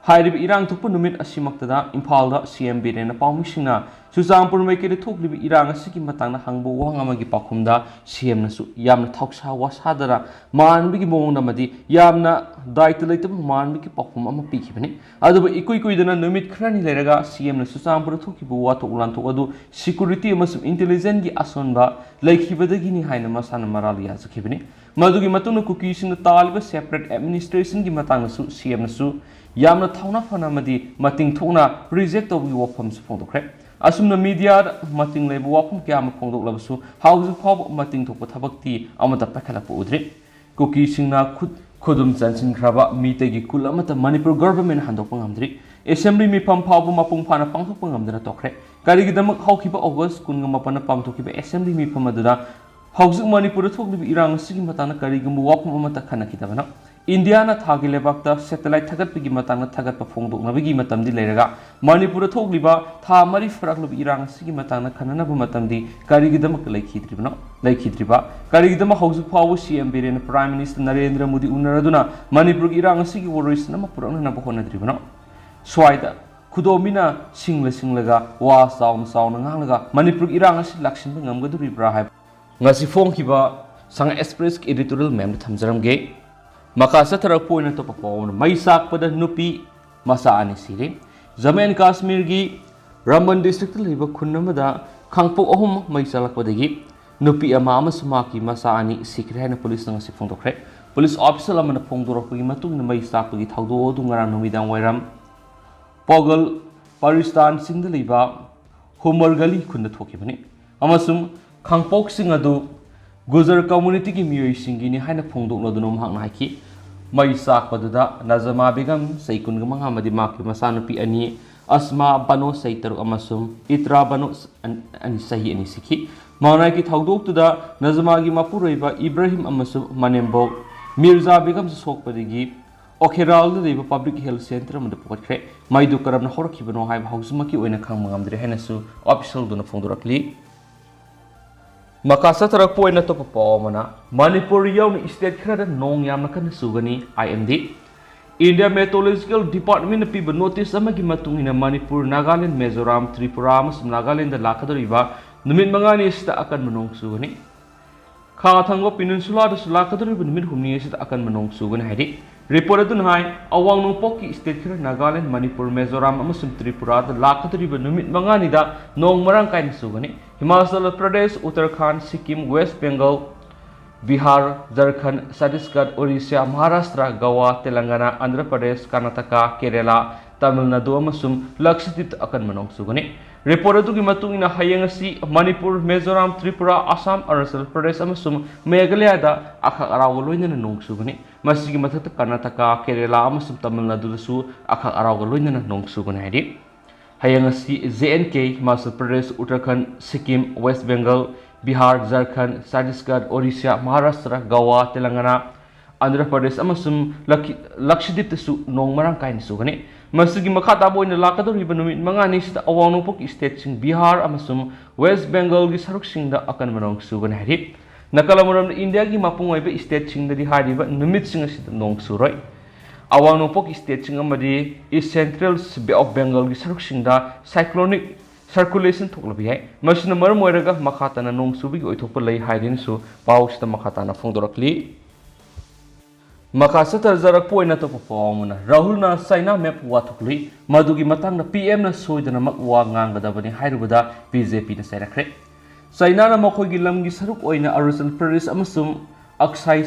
ꯍꯥꯏꯔꯤꯕ ꯏꯔꯥꯡ ꯊꯣꯛꯄ ꯅꯨꯃꯤꯠ ꯑꯁꯤꯃꯛꯇꯗ ꯏꯝꯐꯥꯜꯗ ꯁꯤ ꯑꯦꯝ ꯕꯤꯔꯦꯟꯅ ꯄꯥꯎꯃꯤꯁꯤꯡꯅ ꯆꯨꯔꯆꯥꯟꯄꯨꯔ ꯃꯥꯏꯀꯩꯗ ꯊꯣꯛꯂꯤꯕ ꯏꯔꯥꯡ ꯑꯁꯤꯒꯤ ꯃꯇꯥꯡꯗ ꯍꯪꯕ ꯋꯥꯍꯪ ꯑꯃꯒꯤ ꯄꯥꯎꯈꯨꯝꯗ ꯁꯤ ꯑꯦꯝꯅꯁꯨ ꯌꯥꯝꯅ ꯊꯧꯁꯥ ꯋꯥꯁꯥꯗꯅ ꯃꯥꯟꯕꯒꯤ ꯃꯑꯣꯡꯗ ꯑꯃꯗꯤ ꯌꯥꯝꯅ ꯗꯥꯏꯇ ꯂꯩꯇꯕ ꯃꯥꯟꯕꯒꯤ ꯄꯥꯎꯈꯨꯝ ꯑꯃ ꯄꯤꯈꯤꯕꯅꯤ꯫ ꯑꯗꯨꯕꯨ ꯏꯀꯨꯏ ꯀꯨꯏꯗꯅ ꯅꯨꯃꯤꯠ ꯈꯔꯅꯤ ꯂꯩꯔꯒ ꯁꯤ ꯑꯦꯝꯅ ꯆꯨꯔꯆꯥꯟꯄꯨꯔꯗ ꯊꯣꯛꯈꯤꯕ ꯋꯥꯊꯣꯛ ꯂꯥꯟꯊꯣꯛ ꯑꯗꯨ ꯁꯤꯀ꯭ꯌꯨꯔꯤꯇꯤ ꯑꯃꯁꯨꯡ ꯏꯟꯇꯦꯂꯤꯖꯦꯟꯁꯀꯤ ꯑꯁꯣꯟꯕ ꯂꯩꯈꯤꯕꯗꯒꯤꯅꯤ ꯍꯥꯏꯅ ꯃꯁꯥꯅ ꯃꯔꯥꯜ ꯌꯥꯖꯈꯤꯕꯅꯤ꯫ ꯃꯗꯨꯒꯤ ꯃꯇꯨꯡꯗ ꯀꯨꯀꯤꯁꯤꯡꯅ ꯇꯥꯜꯂꯤꯕ ꯁꯦꯄꯔꯦꯠ ꯑꯦꯗꯃꯤꯅꯤꯁꯇ꯭ꯔꯦꯁꯟꯒꯤ ꯃꯇꯥꯡꯗꯁꯨ ꯁꯤ ꯑꯦꯝꯅꯁꯨ ꯌꯥꯝꯅ ꯊꯧꯅꯥ ꯐꯅ ꯑꯃꯗꯤ ꯃꯇꯤꯡ ꯊꯣꯛꯅ ꯔꯤꯖꯦꯛ ꯇꯧꯕꯒꯤ ꯋꯥꯐꯝꯁꯨ ꯐꯣꯡꯗꯣꯛꯈ꯭ꯔꯦ꯫ ꯑꯁꯨꯝꯅ ꯃꯤꯗꯤꯌꯥꯗ ꯃꯇꯤꯡ ꯂꯩꯕ ꯋꯥꯐꯝ ꯀꯌꯥ ꯑꯃ ꯐꯣꯡꯗꯣꯛꯂꯕꯁꯨ ꯍꯧꯖꯤꯛ ꯐꯥꯎꯕ ꯃꯇꯤꯡ ꯊꯣꯛꯄ ꯊꯕꯛꯇꯤ ꯑꯃꯠꯇ ꯄꯥꯏꯈꯠꯂꯛꯄ ꯎꯗ꯭ꯔꯤ꯫ ꯀꯨꯀꯤꯁꯤꯡꯅ ꯈꯨꯠ ꯈꯨꯗꯨꯝ ꯆꯟꯁꯤꯟꯈ꯭ꯔꯕ ꯃꯤꯇꯩꯒꯤ ꯀꯨꯜ ꯑꯃꯠꯇ ꯃꯅꯤꯄꯨꯔ ꯒꯚꯔꯟꯃꯦꯟꯠꯅ ꯍꯟꯗꯣꯛꯄ ꯉꯝꯗ꯭ꯔꯤ꯫ ꯑꯦꯁꯦꯝꯕ꯭ꯂꯤ ꯃꯤꯐꯝ ꯐꯥꯎꯕ ꯃꯄꯨꯡ ꯐꯥꯅ ꯄꯥꯡꯊꯣꯛꯄ ꯉꯝꯗꯅ ꯇꯣꯛꯈ꯭ꯔꯦ꯫ ꯀꯔꯤꯒꯤꯗꯃꯛ ꯍꯧꯈꯤꯕ ꯑꯣꯒꯁ ꯀꯨꯟꯒ ꯃꯥꯄꯟꯗ ꯄꯥꯡꯊꯣꯛꯈꯤꯕ ꯑꯦꯁꯦꯝꯕ꯭ꯂꯤ ꯃꯤꯐꯝ ꯑꯗꯨꯗ ꯍꯧꯖꯤꯛ ꯃꯅꯤꯄꯨꯔꯗ ꯊꯣꯛꯂꯤꯕ ꯏꯔꯥꯡ ꯑꯁꯤꯒꯤ ꯃꯇꯥꯡꯗ ꯀꯔꯤꯒꯨꯝꯕ ꯋꯥꯐꯝ ꯑꯃꯠꯇ ꯈꯟꯅꯈꯤꯗꯕꯅꯣ? ꯏꯟꯗꯤꯌꯥꯅ ꯊꯥꯒꯤ ꯂꯩꯕꯥꯛꯇ ꯁꯦꯇꯦꯂꯥꯏꯠ ꯊꯥꯒꯠꯄꯒꯤ ꯃꯇꯥꯡꯗ ꯊꯥꯒꯠꯄ ꯐꯣꯡꯗꯣꯛꯅꯕꯒꯤ ꯃꯇꯝꯗꯤ ꯂꯩꯔꯒ, ꯃꯅꯤꯄꯨꯔꯗ ꯊꯣꯛꯂꯤꯕ ꯊꯥ ꯃꯔꯤ ꯐꯥꯔꯛꯂꯕ ꯏꯔꯥꯡ ꯑꯁꯤꯒꯤ ꯃꯇꯥꯡꯗ ꯈꯟꯅꯅꯕ ꯃꯇꯝꯗꯤ ꯀꯔꯤꯒꯤꯗꯃꯛꯇ ꯂꯩꯈꯤꯗ꯭ꯔꯤꯕꯅꯣ? ꯂꯩꯈꯤꯗ꯭ꯔꯤꯕ? ꯀꯔꯤꯒꯤꯗꯃꯛ ꯍꯧꯖꯤꯛ ꯐꯥꯎꯕ ꯁꯤ ꯑꯦꯝ ꯕꯤꯔꯦꯟꯅ ꯄ꯭ꯔꯥꯏꯝ ꯃꯤꯅꯤꯁꯇꯔ ꯅꯔꯦꯟꯗ꯭ꯔ ꯃꯣꯗꯤ ꯎꯅꯔꯗꯨꯅ ꯃꯅꯤꯄꯨꯔꯒꯤ ꯏꯔꯥꯡ ꯑꯁꯤꯒꯤ ꯋꯥꯔꯣꯏꯁꯤꯟ ꯑꯃ ꯄꯨꯔꯛꯅꯅꯕ ꯍꯣꯠꯅꯗ꯭ꯔꯤꯕꯅꯣ? ꯁ꯭ꯋꯥꯏꯗ ꯈꯨꯗꯣꯝꯕꯤꯅ ꯁꯤꯡꯂ ꯁꯤꯡꯂꯒ ꯋꯥ ꯆꯥꯎꯅ ꯆꯥꯎꯅ ꯉꯥꯡꯂꯒ ꯃꯅꯤꯄꯨꯔꯒꯤ ꯏꯔꯥꯡ ꯑꯁꯤ ꯂꯥꯛꯁꯤꯟꯕ ꯉꯝꯒꯗꯧꯔꯤꯕ꯭ꯔꯥ ꯍꯥꯏꯕ ꯉꯁꯤ ꯐꯣꯡꯈꯤꯕ ꯁꯉꯥꯏ ꯑꯦꯛꯁꯄ꯭ꯔꯦꯁꯀꯤ ꯑꯦꯗꯤꯇꯣꯔꯤꯌꯦꯜ ꯃꯌꯥꯝꯗ ꯊꯝꯖꯔꯝꯒꯦ꯫ ꯃꯈꯥ ꯆꯠꯊꯔꯛꯄ ꯑꯣꯏꯅ ꯑꯇꯣꯞꯄ ꯄꯥꯎ ꯑꯃꯅ, ꯃꯩ ꯆꯥꯛꯄꯗ ꯅꯨꯄꯤ ꯃꯆꯥ ꯑꯅꯤ ꯁꯤꯔꯦ꯫ ꯖꯝꯃꯨ ꯑꯦꯟ ꯀꯥꯁꯃꯤꯔꯒꯤ ꯔꯝꯕꯟ ꯗꯤꯁꯇ꯭ꯔꯤꯛꯇ ꯂꯩꯕ ꯈꯨꯟ ꯑꯃꯗ ꯈꯥꯡꯄꯣꯛ ꯑꯍꯨꯝ ꯃꯩ ꯆꯥꯛꯂꯛꯄꯗꯒꯤ ꯅꯨꯄꯤ ꯑꯃ ꯑꯃꯁꯨꯡ ꯃꯍꯥꯛꯀꯤ ꯃꯆꯥ ꯑꯅꯤ ꯁꯤꯈ꯭ꯔꯦ ꯍꯥꯏꯅ ꯄꯨꯂꯤꯁꯅ ꯉꯁꯤ ꯐꯣꯡꯗꯣꯛꯈ꯭ꯔꯦ꯫ ꯄꯨꯂꯤꯁ ꯑꯣꯐꯤꯁꯤꯌꯦꯜ ꯑꯃꯅ ꯐꯣꯡꯗꯣꯔꯛꯄꯒꯤ ꯃꯇꯨꯡ ꯏꯟꯅ, ꯃꯩ ꯆꯥꯛꯄꯒꯤ ꯊꯧꯗꯣꯛ ꯑꯗꯨ ꯉꯔꯥꯡ ꯅꯨꯃꯤꯗꯥꯡ ꯋꯥꯏꯔꯝ ꯄꯣꯒꯜ ꯄꯥꯔꯤꯁꯇꯥꯟ ꯆꯤꯡꯗ ꯂꯩꯕ ꯍꯨꯃꯔ ꯒꯂꯤ ꯈꯨꯟꯗ ꯊꯣꯛꯈꯤꯕꯅꯤ ꯑꯃꯁꯨꯡ ꯈꯥꯡꯄꯣꯛꯁꯤꯡ ꯑꯗꯨ ꯒꯨꯖꯔ ꯀꯝꯃ꯭ꯌꯨꯅꯤꯇꯤꯒꯤ ꯃꯤꯑꯣꯏꯁꯤꯡꯒꯤꯅꯤ ꯍꯥꯏꯅ ꯐꯣꯡꯗꯣꯛꯂꯗꯨꯅ ꯃꯍꯥꯛꯅ ꯍꯥꯏꯈꯤ꯫ ꯃꯩ ꯆꯥꯛꯄꯗꯨꯗ ꯅꯖꯃꯥ ꯕꯦꯒꯝ, ꯆꯍꯤ ꯀꯨꯟꯒ ꯃꯉꯥ, ꯑꯃꯗꯤ ꯃꯍꯥꯛꯀꯤ ꯃꯆꯥꯅꯨꯄꯤ ꯑꯅꯤ, ꯑꯁꯃꯥ ꯕꯅꯣ, ꯆꯍꯤ ꯇꯔꯨꯛ, ꯑꯃꯁꯨꯡ ꯏꯇ꯭ꯔꯥ ꯕꯅꯣ, ꯑꯅꯤ, ꯆꯍꯤ ꯑꯅꯤ, ꯁꯤꯈꯤ꯫ ꯃꯍꯥꯛꯅ ꯍꯥꯏꯈꯤ, ꯊꯧꯗꯣꯛꯇꯨꯗ ꯅꯖꯃꯥꯒꯤ ꯃꯄꯨꯔꯣꯏꯕ ꯏꯕ꯭ꯔꯥꯍꯤꯝ ꯑꯃꯁꯨꯡ ꯃꯅꯦꯝꯕꯣꯛ ꯃꯤꯔꯖꯥ ꯕꯦꯒꯝꯁꯨ ꯁꯣꯛꯄꯗꯒꯤ ꯑꯣꯈꯦꯔꯥꯜꯗ ꯂꯩꯕ ꯄꯕ꯭ꯂꯤꯛ ꯍꯦꯜꯊ ꯁꯦꯟꯇꯔ ꯑꯃꯗ ꯄꯨꯈꯠꯈ꯭ꯔꯦ꯫ ꯃꯩꯗꯨ ꯀꯔꯝꯅ ꯍꯧꯔꯛꯈꯤꯕꯅꯣ ꯍꯥꯏꯕ ꯍꯧꯖꯤꯛꯃꯛꯀꯤ ꯑꯣꯏꯅ ꯈꯪꯕ ꯉꯝꯗ꯭ꯔꯤ ꯍꯥꯏꯅꯁꯨ ꯑꯣꯐꯤꯁꯤꯌꯦꯜꯗꯨꯅ ꯐꯣꯡꯗꯣꯔꯛꯂꯤ꯫ ꯃꯈꯥ ꯆꯠꯊꯔꯛꯄ ꯑꯣꯏꯅ ꯑꯇꯣꯞꯄ ꯄꯥꯎ ꯑꯃꯅ, ꯃꯅꯤꯄꯨꯔ ꯌꯥꯎꯅ ꯁ꯭ꯇꯦꯠ ꯈꯔꯗ ꯅꯣꯡ ꯌꯥꯝꯅ ꯀꯟꯅ ꯆꯨꯒꯅꯤ, I M D. India Meteorological Department ꯅ ꯄꯤꯕ notice ꯑꯃꯒꯤ ꯃꯇꯨꯡ ꯏꯟꯅ ꯃꯅꯤꯄꯨꯔ, ꯅꯥꯒꯥꯂꯦꯟ, ꯃꯤꯖꯣꯔꯥꯝ, ꯇ꯭ꯔꯤꯄꯨꯔꯥ ꯑꯃꯁꯨꯡ ꯅꯥꯒꯥꯂꯦꯟꯗ ꯂꯥꯛꯀꯗꯧꯔꯤꯕ ꯅꯨꯃꯤꯠ ꯃꯉꯥꯅꯤ ꯑꯁꯤꯗ ꯑꯀꯟꯕ ꯅꯣꯡ ꯆꯨꯒꯅꯤ꯫ ꯈꯥ ꯊꯪꯕ Peninsula ꯗꯁꯨ ꯂꯥꯛꯀꯗꯧꯔꯤꯕ ꯅꯨꯃꯤꯠ ꯍꯨꯝꯅꯤ ꯑꯁꯤꯗ ꯑꯀꯟꯕ ꯅꯣꯡ ꯆꯨꯒꯅꯤ ꯍꯥꯏꯔꯤ꯫ Report ꯑꯗꯨꯅ ꯍꯥꯏ, ꯑꯋꯥꯡ ꯅꯣꯡꯄꯣꯛꯀꯤ state ꯈꯔ ꯅꯥꯒꯥꯂꯦꯟ, ꯃꯅꯤꯄꯨꯔ, ꯃꯤꯖꯣꯔꯥꯝ ꯑꯃꯁꯨꯡ ꯇ꯭ꯔꯤꯄꯨꯔꯥꯗ ꯂꯥꯛꯀꯗꯧꯔꯤꯕ ꯅꯨꯃꯤꯠ ꯃꯉꯥꯅꯤꯗ ꯅꯣꯡ ꯃꯔꯥꯡ ꯀꯥꯏꯅ ꯆꯨꯒꯅꯤ꯫ ꯍꯤꯃꯥꯆꯜ ꯄ꯭ꯔꯗꯦꯁ, ꯎꯠꯇꯔꯈꯥꯟꯗ, ꯁꯤꯛꯀꯤꯝ, ꯋꯦꯁ ꯕꯦꯡꯒꯜ, ꯕꯤꯍꯥꯔ, ꯖꯔꯈꯟꯗ, ꯆꯇꯤꯁꯒꯔ, ꯑꯣꯔꯤꯁꯥ, ꯃꯍꯥꯔꯥꯁꯇ꯭ꯔ, ꯒꯋꯥ, ꯇꯦꯂꯪꯒꯥꯅꯥ, ꯑꯟꯙ꯭ꯔ ꯄ꯭ꯔꯗꯦꯁ, ꯀꯔꯅꯥꯇꯀꯥ, ꯀꯦꯔꯦꯂꯥ, ꯇꯥꯃꯤꯜ ꯅꯥꯗꯨ ꯑꯃꯁꯨꯡ ꯂꯛꯁꯗꯤꯞꯇ ꯑꯀꯟꯕ ꯅꯣꯡ ꯆꯨꯒꯅꯤ꯫ Report ꯑꯗꯨꯒꯤ ꯃꯇꯨꯡ ꯏꯟꯅ ꯍꯌꯦꯡ ꯑꯁꯤ ꯃꯅꯤꯄꯨꯔ, ꯃꯤꯖꯣꯔꯥꯝ, ꯇ꯭ꯔꯤꯄꯨꯔꯥ, ꯑꯁꯥꯝ, ꯑꯔꯨꯅꯥꯆꯜ ꯄ꯭ꯔꯗꯦꯁ ꯑꯃꯁꯨꯡ ꯃꯦꯘꯥꯂꯌꯥꯗ ꯑꯈꯥꯛ ꯑꯔꯥꯎꯒ ꯂꯣꯏꯅꯅ ꯅꯣꯡ ꯆꯨꯒꯅꯤ꯫ ꯃꯁꯤꯒꯤ ꯃꯊꯛꯇ ꯀꯔꯅꯥꯇꯀꯥ, ꯀꯦꯔꯦꯂꯥ ꯑꯃꯁꯨꯡ ꯇꯥꯃꯤꯜ ꯅꯥꯗꯨꯗꯁꯨ ꯑꯈꯥꯛ ꯑꯔꯥꯎꯒ ꯂꯣꯏꯅꯅ ꯅꯣꯡ ꯆꯨꯒꯅꯤ ꯍꯥꯏꯔꯤ꯫ ꯍꯌꯦꯡ ꯑꯁꯤ J and K, Himachal Pradesh, Uttarakhand, Sikkim, west Bengal, Bihar, Jharkhand, Chhattisgarh, Orissa, Maharashtra, Goa, Telangana, Andhra Pradesh ꯑꯃꯁꯨꯡ ꯂꯛꯈꯤ-, ꯂꯛꯁꯗꯤꯞꯇꯁꯨ ꯅꯣꯡ ꯃꯔꯥꯡ ꯀꯥꯏꯅ ꯆꯨꯒꯅꯤ꯫ ꯃꯁꯤꯒꯤ ꯃꯈꯥ ꯇꯥꯕ ꯑꯣꯏꯅ ꯂꯥꯛꯀꯗꯧꯔꯤꯕ ꯅꯨꯃꯤꯠ ꯃꯉꯥꯅꯤꯁꯤꯗ ꯑꯋꯥꯡ ꯅꯣꯡꯄꯣꯛꯀꯤ stateꯁꯤꯡ ꯕꯤꯍꯥꯔ ꯑꯃꯁꯨꯡ ꯋꯦꯁ ꯕꯦꯡꯒꯜꯒꯤ ꯁꯔꯨꯛꯁꯤꯡꯗ ꯑꯀꯟꯕ ꯅꯣꯡ ꯆꯨꯒꯅꯤ ꯍꯥꯏꯔꯤ꯫ ꯅꯥꯀꯜ ꯑꯃꯔꯣꯝꯗ ꯏꯟꯗꯤꯌꯥꯒꯤ ꯃꯄꯨꯡ ꯑꯣꯏꯕ stateꯁꯤꯡꯗꯗꯤ ꯍꯥꯏꯔꯤꯕ ꯅꯨꯃꯤꯠꯁꯤꯡ ꯑꯁꯤꯗ ꯅꯣꯡ ꯆꯨꯔꯣꯏ꯫ ꯑꯋꯥꯡ ꯅꯣꯡꯄꯣꯛꯀꯤ stateꯁꯤꯡ ꯑꯃꯗꯤ East Central Bay of Bengalꯒꯤ ꯁꯔꯨꯛꯁꯤꯡꯗ cyclonic circulation ꯊꯣꯛꯂꯕ ꯌꯥꯏ꯫ ꯃꯁꯤꯅ ꯃꯔꯝ ꯑꯣꯏꯔꯒ ꯃꯈꯥ ꯇꯥꯅ ꯅꯣꯡ ꯆꯨꯕꯒꯤ ꯑꯣꯏꯊꯣꯛꯄ ꯂꯩ ꯍꯥꯏꯗꯨꯅꯁꯨ ꯄꯥꯎꯁꯤꯗ ꯃꯈꯥ ꯇꯥꯅ ꯐꯣꯡꯗꯣꯔꯛꯂꯤ꯫ ꯃꯈꯥ ꯆꯠꯊꯖꯔꯛꯄ ꯑꯣꯏꯅ ꯑꯇꯣꯞꯄ ꯄꯥꯎ ꯑꯃꯅ, ꯔꯥꯍꯨꯜꯅ ꯆꯥꯏꯅꯥ map ꯋꯥꯊꯣꯛꯂꯤ, ꯃꯗꯨꯒꯤ ꯃꯇꯥꯡꯗ P Mꯅ ꯁꯣꯏꯗꯅꯃꯛ ꯋꯥ ꯉꯥꯡꯒꯗꯕꯅꯤ ꯍꯥꯏꯔꯨꯕꯗ BJPꯅ ꯆꯩꯔꯛꯈ꯭ꯔꯦ꯫ ꯆꯥꯏꯅꯥꯅ ꯃꯈꯣꯏꯒꯤ ꯂꯝꯒꯤ ꯁꯔꯨꯛ ꯑꯣꯏꯅ ꯑꯔꯨꯅꯥꯆꯜ ꯄ꯭ꯔꯗꯦꯁ ꯑꯃꯁꯨꯡ ꯑꯛꯁꯥꯏ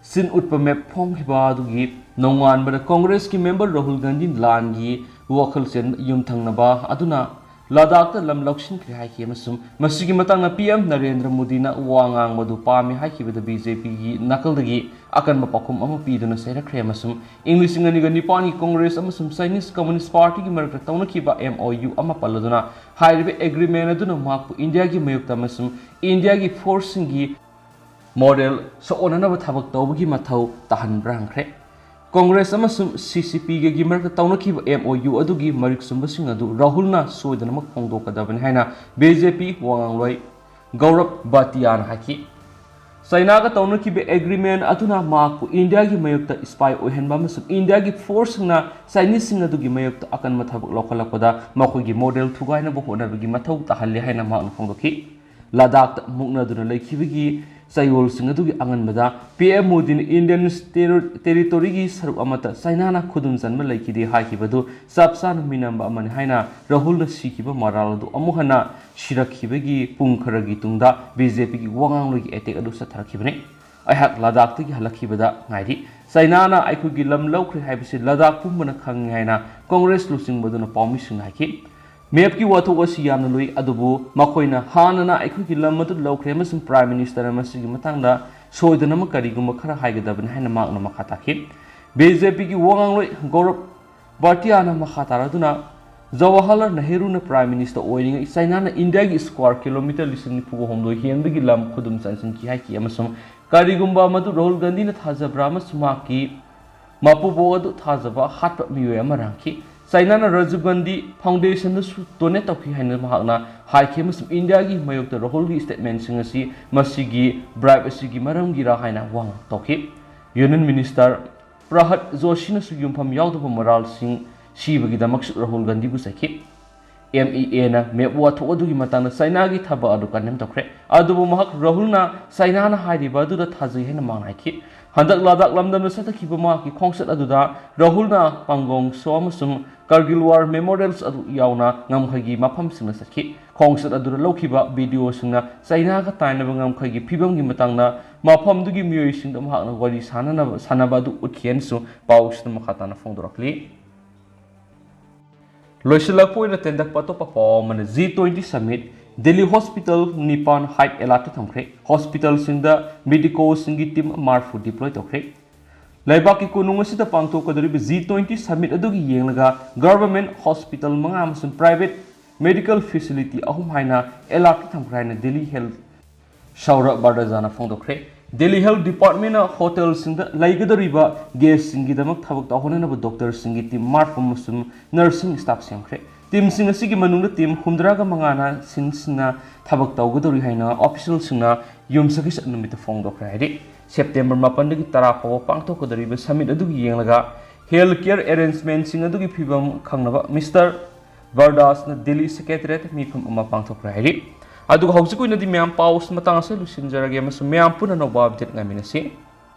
ꯆꯤꯟ ꯎꯠꯄ map ꯐꯣꯡꯈꯤꯕ ꯑꯗꯨꯒꯤ ꯅꯣꯡꯉꯥꯟꯕꯗ ꯀꯣꯡꯒ꯭ꯔꯦꯁꯀꯤ member ꯔꯥꯍꯨꯜ ꯒꯥꯟꯙꯤ ꯂꯥꯟꯒꯤ ꯋꯥꯈꯜ ꯆꯦꯟꯕ ꯌꯨꯝꯊꯪꯅꯕ ꯑꯗꯨꯅ ꯂꯗꯥꯈꯇ ꯂꯝ ꯂꯧꯁꯤꯟꯈ꯭ꯔꯦ ꯍꯥꯏꯈꯤ ꯑꯃꯁꯨꯡ ꯃꯁꯤꯒꯤ ꯃꯇꯥꯡꯗ P M ꯅꯔꯦꯟꯗ꯭ꯔ ꯃꯣꯗꯤꯅ ꯋꯥ ꯉꯥꯡꯕꯗꯨ ꯄꯥꯝꯃꯤ ꯍꯥꯏꯈꯤꯕꯗ BJPꯒꯤ ꯅꯥꯀꯜꯗꯒꯤ ꯑꯀꯟꯕ ꯄꯥꯎꯈꯨꯝ ꯑꯃ ꯄꯤꯗꯨꯅ ꯆꯩꯔꯛꯈ꯭ꯔꯦ ꯑꯃꯁꯨꯡ ꯏꯪ ꯂꯤꯁꯤꯡ ꯑꯅꯤꯒ ꯅꯤꯄꯥꯟꯒꯤ ꯀꯣꯡꯒ꯭ꯔꯦꯁ ꯑꯃꯁꯨꯡ Chinese Communist Partyꯒꯤ ꯃꯔꯛꯇ ꯇꯧꯅꯈꯤꯕ M O U ꯑꯃ ꯄꯜꯂꯗꯨꯅ ꯍꯥꯏꯔꯤꯕ agreement ꯑꯗꯨꯅ ꯃꯍꯥꯛꯄꯨ ꯏꯟꯗꯤꯌꯥꯒꯤ ꯃꯥꯌꯣꯛꯇ ꯑꯃꯁꯨꯡ ꯏꯟꯗꯤꯌꯥꯒꯤ forceꯁꯤꯡꯒꯤ moral ꯁꯣꯛꯅꯅꯕ ꯊꯕꯛ ꯇꯧꯕꯒꯤ ꯃꯊꯧ ꯇꯥꯍꯟꯕ꯭ꯔꯥ ꯍꯪꯈ꯭ꯔꯦ꯫ ꯀꯣꯡꯒ꯭ꯔꯦꯁ ꯑꯃꯁꯨꯡ CCPꯒꯤ ꯃꯔꯛꯇ ꯇꯧꯅꯈꯤꯕ M O U ꯑꯗꯨꯒꯤ ꯃꯔꯤꯛ ꯆꯨꯝꯕꯁꯤꯡ ꯑꯗꯨ ꯔꯥꯍꯨꯜꯅ ꯁꯣꯏꯗꯅꯃꯛ ꯐꯣꯡꯗꯣꯛꯀꯗꯕꯅꯤ ꯍꯥꯏꯅ BJP ꯋꯥꯉꯥꯡꯂꯣꯏ ꯒꯧꯔꯕ ꯚꯥꯇꯤꯌꯥꯅ ꯍꯥꯏꯈꯤ꯫ ꯆꯥꯏꯅꯥꯒ ꯇꯧꯅꯈꯤꯕ ꯑꯦꯒ꯭ꯔꯤꯃꯦꯟ ꯑꯗꯨꯅ ꯃꯍꯥꯛꯄꯨ ꯏꯟꯗꯤꯌꯥꯒꯤ ꯃꯥꯌꯣꯛꯇ ꯏꯁꯄꯥꯏ ꯑꯣꯏꯍꯟꯕ ꯑꯃꯁꯨꯡ ꯏꯟꯗꯤꯌꯥꯒꯤ ꯐꯣꯔꯁꯁꯤꯡꯅ ꯆꯥꯏꯅꯤꯁꯁꯤꯡ ꯑꯗꯨꯒꯤ ꯃꯥꯌꯣꯛꯇ ꯑꯀꯟꯕ ꯊꯕꯛ ꯂꯧꯈꯠꯂꯛꯄꯗ ꯃꯈꯣꯏꯒꯤ ꯃꯣꯗꯦꯜ ꯊꯨꯒꯥꯏꯅꯕ ꯍꯣꯠꯅꯕꯒꯤ ꯃꯊꯧ ꯇꯥꯍꯜꯂꯤ ꯍꯥꯏꯅ ꯃꯍꯥꯛꯅ ꯐꯣꯡꯗꯣꯛꯈꯤ꯫ ꯂꯗꯥꯈꯇ ꯃꯨꯛꯅꯗꯨꯅ ꯂꯩꯈꯤꯕꯒꯤ ꯆꯌꯣꯜꯁꯤꯡ ꯑꯗꯨꯒꯤ ꯑꯉꯟꯕꯗ ꯄꯤ ꯑꯦꯝ ꯃꯣꯗꯤꯅ ꯏꯟꯗꯤꯌꯟ ꯇꯦꯔꯣ-, ꯇꯦꯔꯤꯇꯣꯔꯤꯒꯤ ꯁꯔꯨꯛ ꯑꯃꯠꯇ ꯆꯥꯏꯅꯥꯅ ꯈꯨꯗꯨꯝ ꯆꯟꯕ ꯂꯩꯈꯤꯗꯦ ꯍꯥꯏꯈꯤꯕ ꯑꯗꯨ ꯆꯞ ꯆꯥꯅ ꯃꯤꯅꯝꯕ ꯑꯃꯅꯤ ꯍꯥꯏꯅ ꯔꯥꯍꯨꯜꯅ ꯁꯤꯈꯤꯕ ꯃꯔꯥꯜ ꯑꯗꯨ ꯑꯃꯨꯛ ꯍꯟꯅ ꯁꯤꯔꯛꯈꯤꯕꯒꯤ ꯄꯨꯡ ꯈꯔꯒꯤ ꯇꯨꯡꯗ ꯕꯤ ꯖꯦ ꯄꯤꯒꯤ ꯋꯥꯉꯥꯡꯂꯣꯏꯒꯤ ꯑꯦꯇꯦꯛ ꯑꯗꯨ ꯆꯠꯊꯔꯛꯈꯤꯕꯅꯤ꯫ ꯑꯩꯍꯥꯛ ꯂꯗꯥꯈꯇꯒꯤ ꯍꯜꯂꯛꯈꯤꯕꯗ ꯉꯥꯏꯔꯤ꯫ ꯆꯥꯏꯅꯥꯅ ꯑꯩꯈꯣꯏꯒꯤ ꯂꯝ ꯂꯧꯈ꯭ꯔꯦ ꯍꯥꯏꯕꯁꯤ ꯂꯗꯥꯈ ꯄꯨꯝꯕꯅ ꯈꯪꯉꯤ ꯍꯥꯏꯅ ꯀꯣꯡꯒ꯭ꯔꯦꯁ ꯂꯨꯆꯤꯡꯕꯗꯨꯅ ꯄꯥꯎꯃꯤꯁꯤꯡꯅ ꯍꯥꯏꯈꯤ꯫ ꯃꯦꯞꯀꯤ ꯋꯥꯊꯣꯛ ꯑꯁꯤ ꯌꯥꯝꯅ ꯂꯨꯏ, ꯑꯗꯨꯕꯨ ꯃꯈꯣꯏꯅ ꯍꯥꯟꯅꯅ ꯑꯩꯈꯣꯏꯒꯤ ꯂꯝ ꯑꯗꯨ ꯂꯧꯈ꯭ꯔꯦ ꯑꯃꯁꯨꯡ ꯄ꯭ꯔꯥꯏꯝ ꯃꯤꯅꯤꯁꯇꯔꯅ ꯃꯁꯤꯒꯤ ꯃꯇꯥꯡꯗ ꯁꯣꯏꯗꯅꯃꯛ ꯀꯔꯤꯒꯨꯝꯕ ꯈꯔ ꯍꯥꯏꯒꯗꯕꯅꯤ ꯍꯥꯏꯅ ꯃꯍꯥꯛꯅ ꯃꯈꯥ ꯇꯥꯈꯤ꯫ ꯕꯤ ꯖꯦ ꯄꯤꯒꯤ ꯋꯥꯉꯥꯡꯂꯣꯏ ꯒꯧꯔꯕ ꯚꯥꯇꯤꯌꯥꯅ ꯃꯈꯥ ꯇꯥꯔꯗꯨꯅ, ꯖꯋꯥꯍꯔꯂꯥꯜ ꯅꯦꯍꯔꯨꯅ ꯄ꯭ꯔꯥꯏꯝ ꯃꯤꯅꯤꯁꯇꯔ ꯑꯣꯏꯔꯤꯉꯩ ꯆꯥꯏꯅꯥꯅ ꯏꯟꯗꯤꯌꯥꯒꯤ ꯁ꯭ꯀ꯭ꯋꯥꯔ ꯀꯤꯂꯣꯃꯤꯇꯔ ꯂꯤꯁꯤꯡ ꯅꯤꯐꯨꯒ ꯍꯨꯝꯗꯣꯏ ꯍꯦꯟꯕꯒꯤ ꯂꯝ ꯈꯨꯗꯨꯝ ꯆꯟꯁꯤꯟꯈꯤ ꯍꯥꯏꯈꯤ ꯑꯃꯁꯨꯡ ꯀꯔꯤꯒꯨꯝꯕ ꯃꯗꯨ ꯔꯥꯍꯨꯜ ꯒꯥꯟꯙꯤꯅ ꯊꯥꯖꯕ꯭ꯔꯥ ꯑꯃꯁꯨꯡ ꯃꯍꯥꯛꯀꯤ ꯃꯄꯨꯕꯣꯛ ꯑꯗꯨ ꯊꯥꯖꯕ ꯍꯥꯠꯄ ꯃꯤꯑꯣꯏ ꯑꯃ ꯔꯥꯡꯈꯤ꯫ ꯆꯥꯏꯅꯥꯅ ꯔꯥꯖꯤꯕ ꯒꯥꯟꯙꯤ ꯐꯥꯎꯟꯗꯦꯁꯟꯗꯁꯨ ꯗꯣꯅꯦꯠ ꯇꯧꯈꯤ ꯍꯥꯏꯅ ꯃꯍꯥꯛꯅ ꯍꯥꯏꯈꯤ ꯑꯃꯁꯨꯡ ꯏꯟꯗꯤꯌꯥꯒꯤ ꯃꯥꯌꯣꯛꯇ ꯔꯥꯍꯨꯜꯒꯤ ꯁ꯭ꯇꯦꯠꯃꯦꯟꯁꯤꯡ ꯑꯁꯤ ꯃꯁꯤꯒꯤ ꯕ꯭ꯔꯥꯏꯕ ꯑꯁꯤꯒꯤ ꯃꯔꯝꯒꯤꯔꯥ ꯍꯥꯏꯅ ꯋꯥꯍꯪ ꯇꯧꯈꯤ꯫ ꯌꯨꯅꯤꯌꯟ ꯃꯤꯅꯤꯁꯇꯔ ꯄ꯭ꯔꯍꯠ ꯖꯣꯁꯤꯅꯁꯨ ꯌꯨꯝꯐꯝ ꯌꯥꯎꯗꯕ ꯃꯔꯥꯜꯁꯤꯡ ꯁꯤꯕꯒꯤꯗꯃꯛꯁꯨ ꯔꯥꯍꯨꯜ ꯒꯥꯟꯙꯤꯕꯨ ꯆꯩꯈꯤ꯫ ꯑꯦꯝ ꯏ ꯑꯦꯅ ꯃꯦꯞ ꯋꯥꯊꯣꯛ ꯑꯗꯨꯒꯤ ꯃꯇꯥꯡꯗ ꯆꯥꯏꯅꯥꯒꯤ ꯊꯕꯛ ꯑꯗꯨ ꯀꯟꯗꯦꯝ ꯇꯧꯈ꯭ꯔꯦ꯫ ꯑꯗꯨꯕꯨ ꯃꯍꯥꯛ ꯔꯥꯍꯨꯜꯅ ꯆꯥꯏꯅꯥꯅ ꯍꯥꯏꯔꯤꯕ ꯑꯗꯨꯗ ꯊꯥꯖꯩ ꯍꯥꯏꯅ ꯃꯥꯡꯅ ꯍꯥꯏꯈꯤ꯫ ꯍꯟꯗꯛ ꯂꯗꯥꯈ ꯂꯝꯗꯝꯗ ꯆꯠꯊꯈꯤꯕ ꯃꯍꯥꯛꯀꯤ ꯈꯣꯡꯆꯠ ꯑꯗꯨꯗ ꯔꯥꯍꯨꯜꯅ ꯄꯥꯡꯒꯣꯡ ꯁꯣ ꯑꯃꯁꯨꯡ ꯀꯥꯔꯒꯤꯜ ꯋꯥꯔ ꯃꯦꯃꯣꯔꯤꯌꯦꯜꯁ ꯑꯗꯨ ꯌꯥꯎꯅ ꯉꯝꯈꯩꯒꯤ ꯃꯐꯝꯁꯤꯡꯗ ꯆꯠꯈꯤ꯫ ꯈꯣꯡꯆꯠ ꯑꯗꯨꯗ ꯂꯧꯈꯤꯕ ꯚꯤꯗꯤꯑꯣꯁꯤꯡꯅ ꯆꯥꯏꯅꯥꯒ ꯇꯥꯏꯅꯕ ꯉꯝꯈꯩꯒꯤ ꯐꯤꯕꯝꯒꯤ ꯃꯇꯥꯡꯗ ꯃꯐꯝꯗꯨꯒꯤ ꯃꯤꯑꯣꯏꯁꯤꯡꯗ ꯃꯍꯥꯛꯅ ꯋꯥꯔꯤ ꯁꯥꯅꯅꯕ, ꯁꯥꯟꯅꯕ ꯑꯗꯨ ꯎꯠꯈꯤ ꯍꯥꯏꯅꯁꯨ ꯄꯥꯎꯁꯤꯗ ꯃꯈꯥ ꯇꯥꯅ ꯐꯣꯡꯗꯣꯔꯛꯂꯤ꯫ ꯂꯣꯏꯁꯤꯜꯂꯛꯄ ꯑꯣꯏꯅ ꯇꯦꯟꯗꯛꯄ ꯑꯇꯣꯞꯄ ꯄꯥꯎ ꯑꯃꯅ, G twenty submit, Delhi hospital ꯅꯤꯄꯥꯟ ꯍꯥꯏ ꯑꯦꯂꯥꯔꯠꯇ ꯊꯝꯈ꯭ꯔꯦ꯫ ꯍꯣꯁꯄꯤꯇꯥꯜꯁꯤꯡꯗ ꯃꯦꯗꯤꯀꯣꯁꯤꯡꯒꯤ ꯇꯤꯝ ꯃꯔꯐꯨ ꯗꯤꯄ꯭ꯂꯣꯏ ꯇꯧꯈ꯭ꯔꯦ꯫ ꯂꯩꯕꯥꯛꯀꯤ ꯀꯣꯅꯨꯡ ꯑꯁꯤꯗ ꯄꯥꯡꯊꯣꯛꯀꯗꯧꯔꯤꯕ ꯖꯤ ꯇ꯭ꯋꯦꯟꯇꯤ ꯁꯃꯤꯠ ꯑꯗꯨꯒꯤ ꯌꯦꯡꯂꯒ ꯒꯚꯔꯟꯃꯦꯟꯠ ꯍꯣꯁꯄꯤꯇꯥꯜ ꯃꯉꯥ ꯑꯃꯁꯨꯡ ꯄ꯭ꯔꯥꯏꯚꯦꯠ ꯃꯦꯗꯤꯀꯦꯜ ꯐꯦꯁꯤꯂꯤꯇꯤ ꯑꯍꯨꯝ ꯍꯥꯏꯅ ꯑꯦꯂꯥꯔꯠꯇ ꯊꯝꯈ꯭ꯔꯦ ꯍꯥꯏꯅ ꯗꯦꯜꯂꯤ ꯍꯦꯜꯊ ꯁꯧꯔꯚ ꯕꯔꯗꯖꯥꯅ ꯐꯣꯡꯗꯣꯛꯈ꯭ꯔꯦ꯫ ꯗꯦꯜꯂꯤ ꯍꯦꯜꯊ ꯗꯤꯄꯥꯔꯠꯃꯦꯟꯠꯅ ꯍꯣꯇꯦꯜꯁꯤꯡꯗ ꯂꯩꯒꯗꯧꯔꯤꯕ ꯒꯦꯁꯁꯤꯡꯒꯤꯗꯃꯛ ꯊꯕꯛ ꯇꯧꯍꯟꯅꯅꯕ ꯗꯣꯛꯇꯔꯁꯤꯡꯒꯤ ꯇꯤꯝ ꯃꯔꯐꯨ ꯑꯃꯁꯨꯡ ꯅꯔꯁꯤꯡ ꯁ꯭ꯇꯥꯐ ꯁꯦꯝꯈ꯭ꯔꯦ꯫ ꯇꯤꯝꯁꯤꯡ ꯑꯁꯤꯒꯤ ꯃꯅꯨꯡꯗ ꯇꯤꯝ ꯍꯨꯝꯗ꯭ꯔꯥꯒ ꯃꯉꯥꯅ ꯁꯤꯟ ꯁꯤꯟꯅ ꯊꯕꯛ ꯇꯧꯒꯗꯧꯔꯤ ꯍꯥꯏꯅ ꯑꯣꯐꯤꯁꯤꯌꯦꯜꯁꯤꯡꯅ ꯌꯨꯝꯁꯀꯩꯁ ꯅꯨꯃꯤꯠꯇ ꯐꯣꯡꯗꯣꯛꯈ꯭ꯔꯦ꯫ ꯍꯥꯏꯗꯤ ꯁꯦꯞꯇꯦꯝꯕꯔ ꯃꯥꯄꯟꯗꯒꯤ ꯇꯔꯥ ꯐꯥꯎꯕ ꯄꯥꯡꯊꯣꯛꯀꯗꯧꯔꯤꯕ ꯁꯃꯤꯠ ꯑꯗꯨꯒꯤ ꯌꯦꯡꯂꯒ ꯍꯦꯜꯊ ꯀꯦꯌꯔ ꯑꯦꯔꯦꯟꯖꯃꯦꯟꯁꯤꯡ ꯑꯗꯨꯒꯤ ꯐꯤꯕꯝ ꯈꯪꯅꯕ ꯃꯤꯁꯇꯔ ꯕꯔꯗꯥꯁꯅ ꯗꯤꯜꯂꯤ ꯁꯦꯀ꯭ꯔꯦꯇꯔꯤꯌꯦꯠ ꯃꯤꯐꯝ ꯑꯃ ꯄꯥꯡꯊꯣꯛꯈ꯭ꯔꯦ꯫ ꯍꯥꯏꯗꯤ ꯑꯗꯨꯒ ꯍꯧꯖꯤꯛ ꯑꯣꯏꯅꯗꯤ ꯃꯌꯥꯝ ꯄꯥꯎ ꯃꯇꯥꯡ ꯑꯁꯤ ꯂꯣꯏꯁꯤꯟꯖꯔꯒꯦ ꯑꯃꯁꯨꯡ ꯃꯌꯥꯝ ꯄꯨꯟꯅ ꯑꯅꯧꯕ ꯑꯞꯗꯦꯠ ꯉꯥꯏꯃꯤꯟꯅꯁꯤ꯫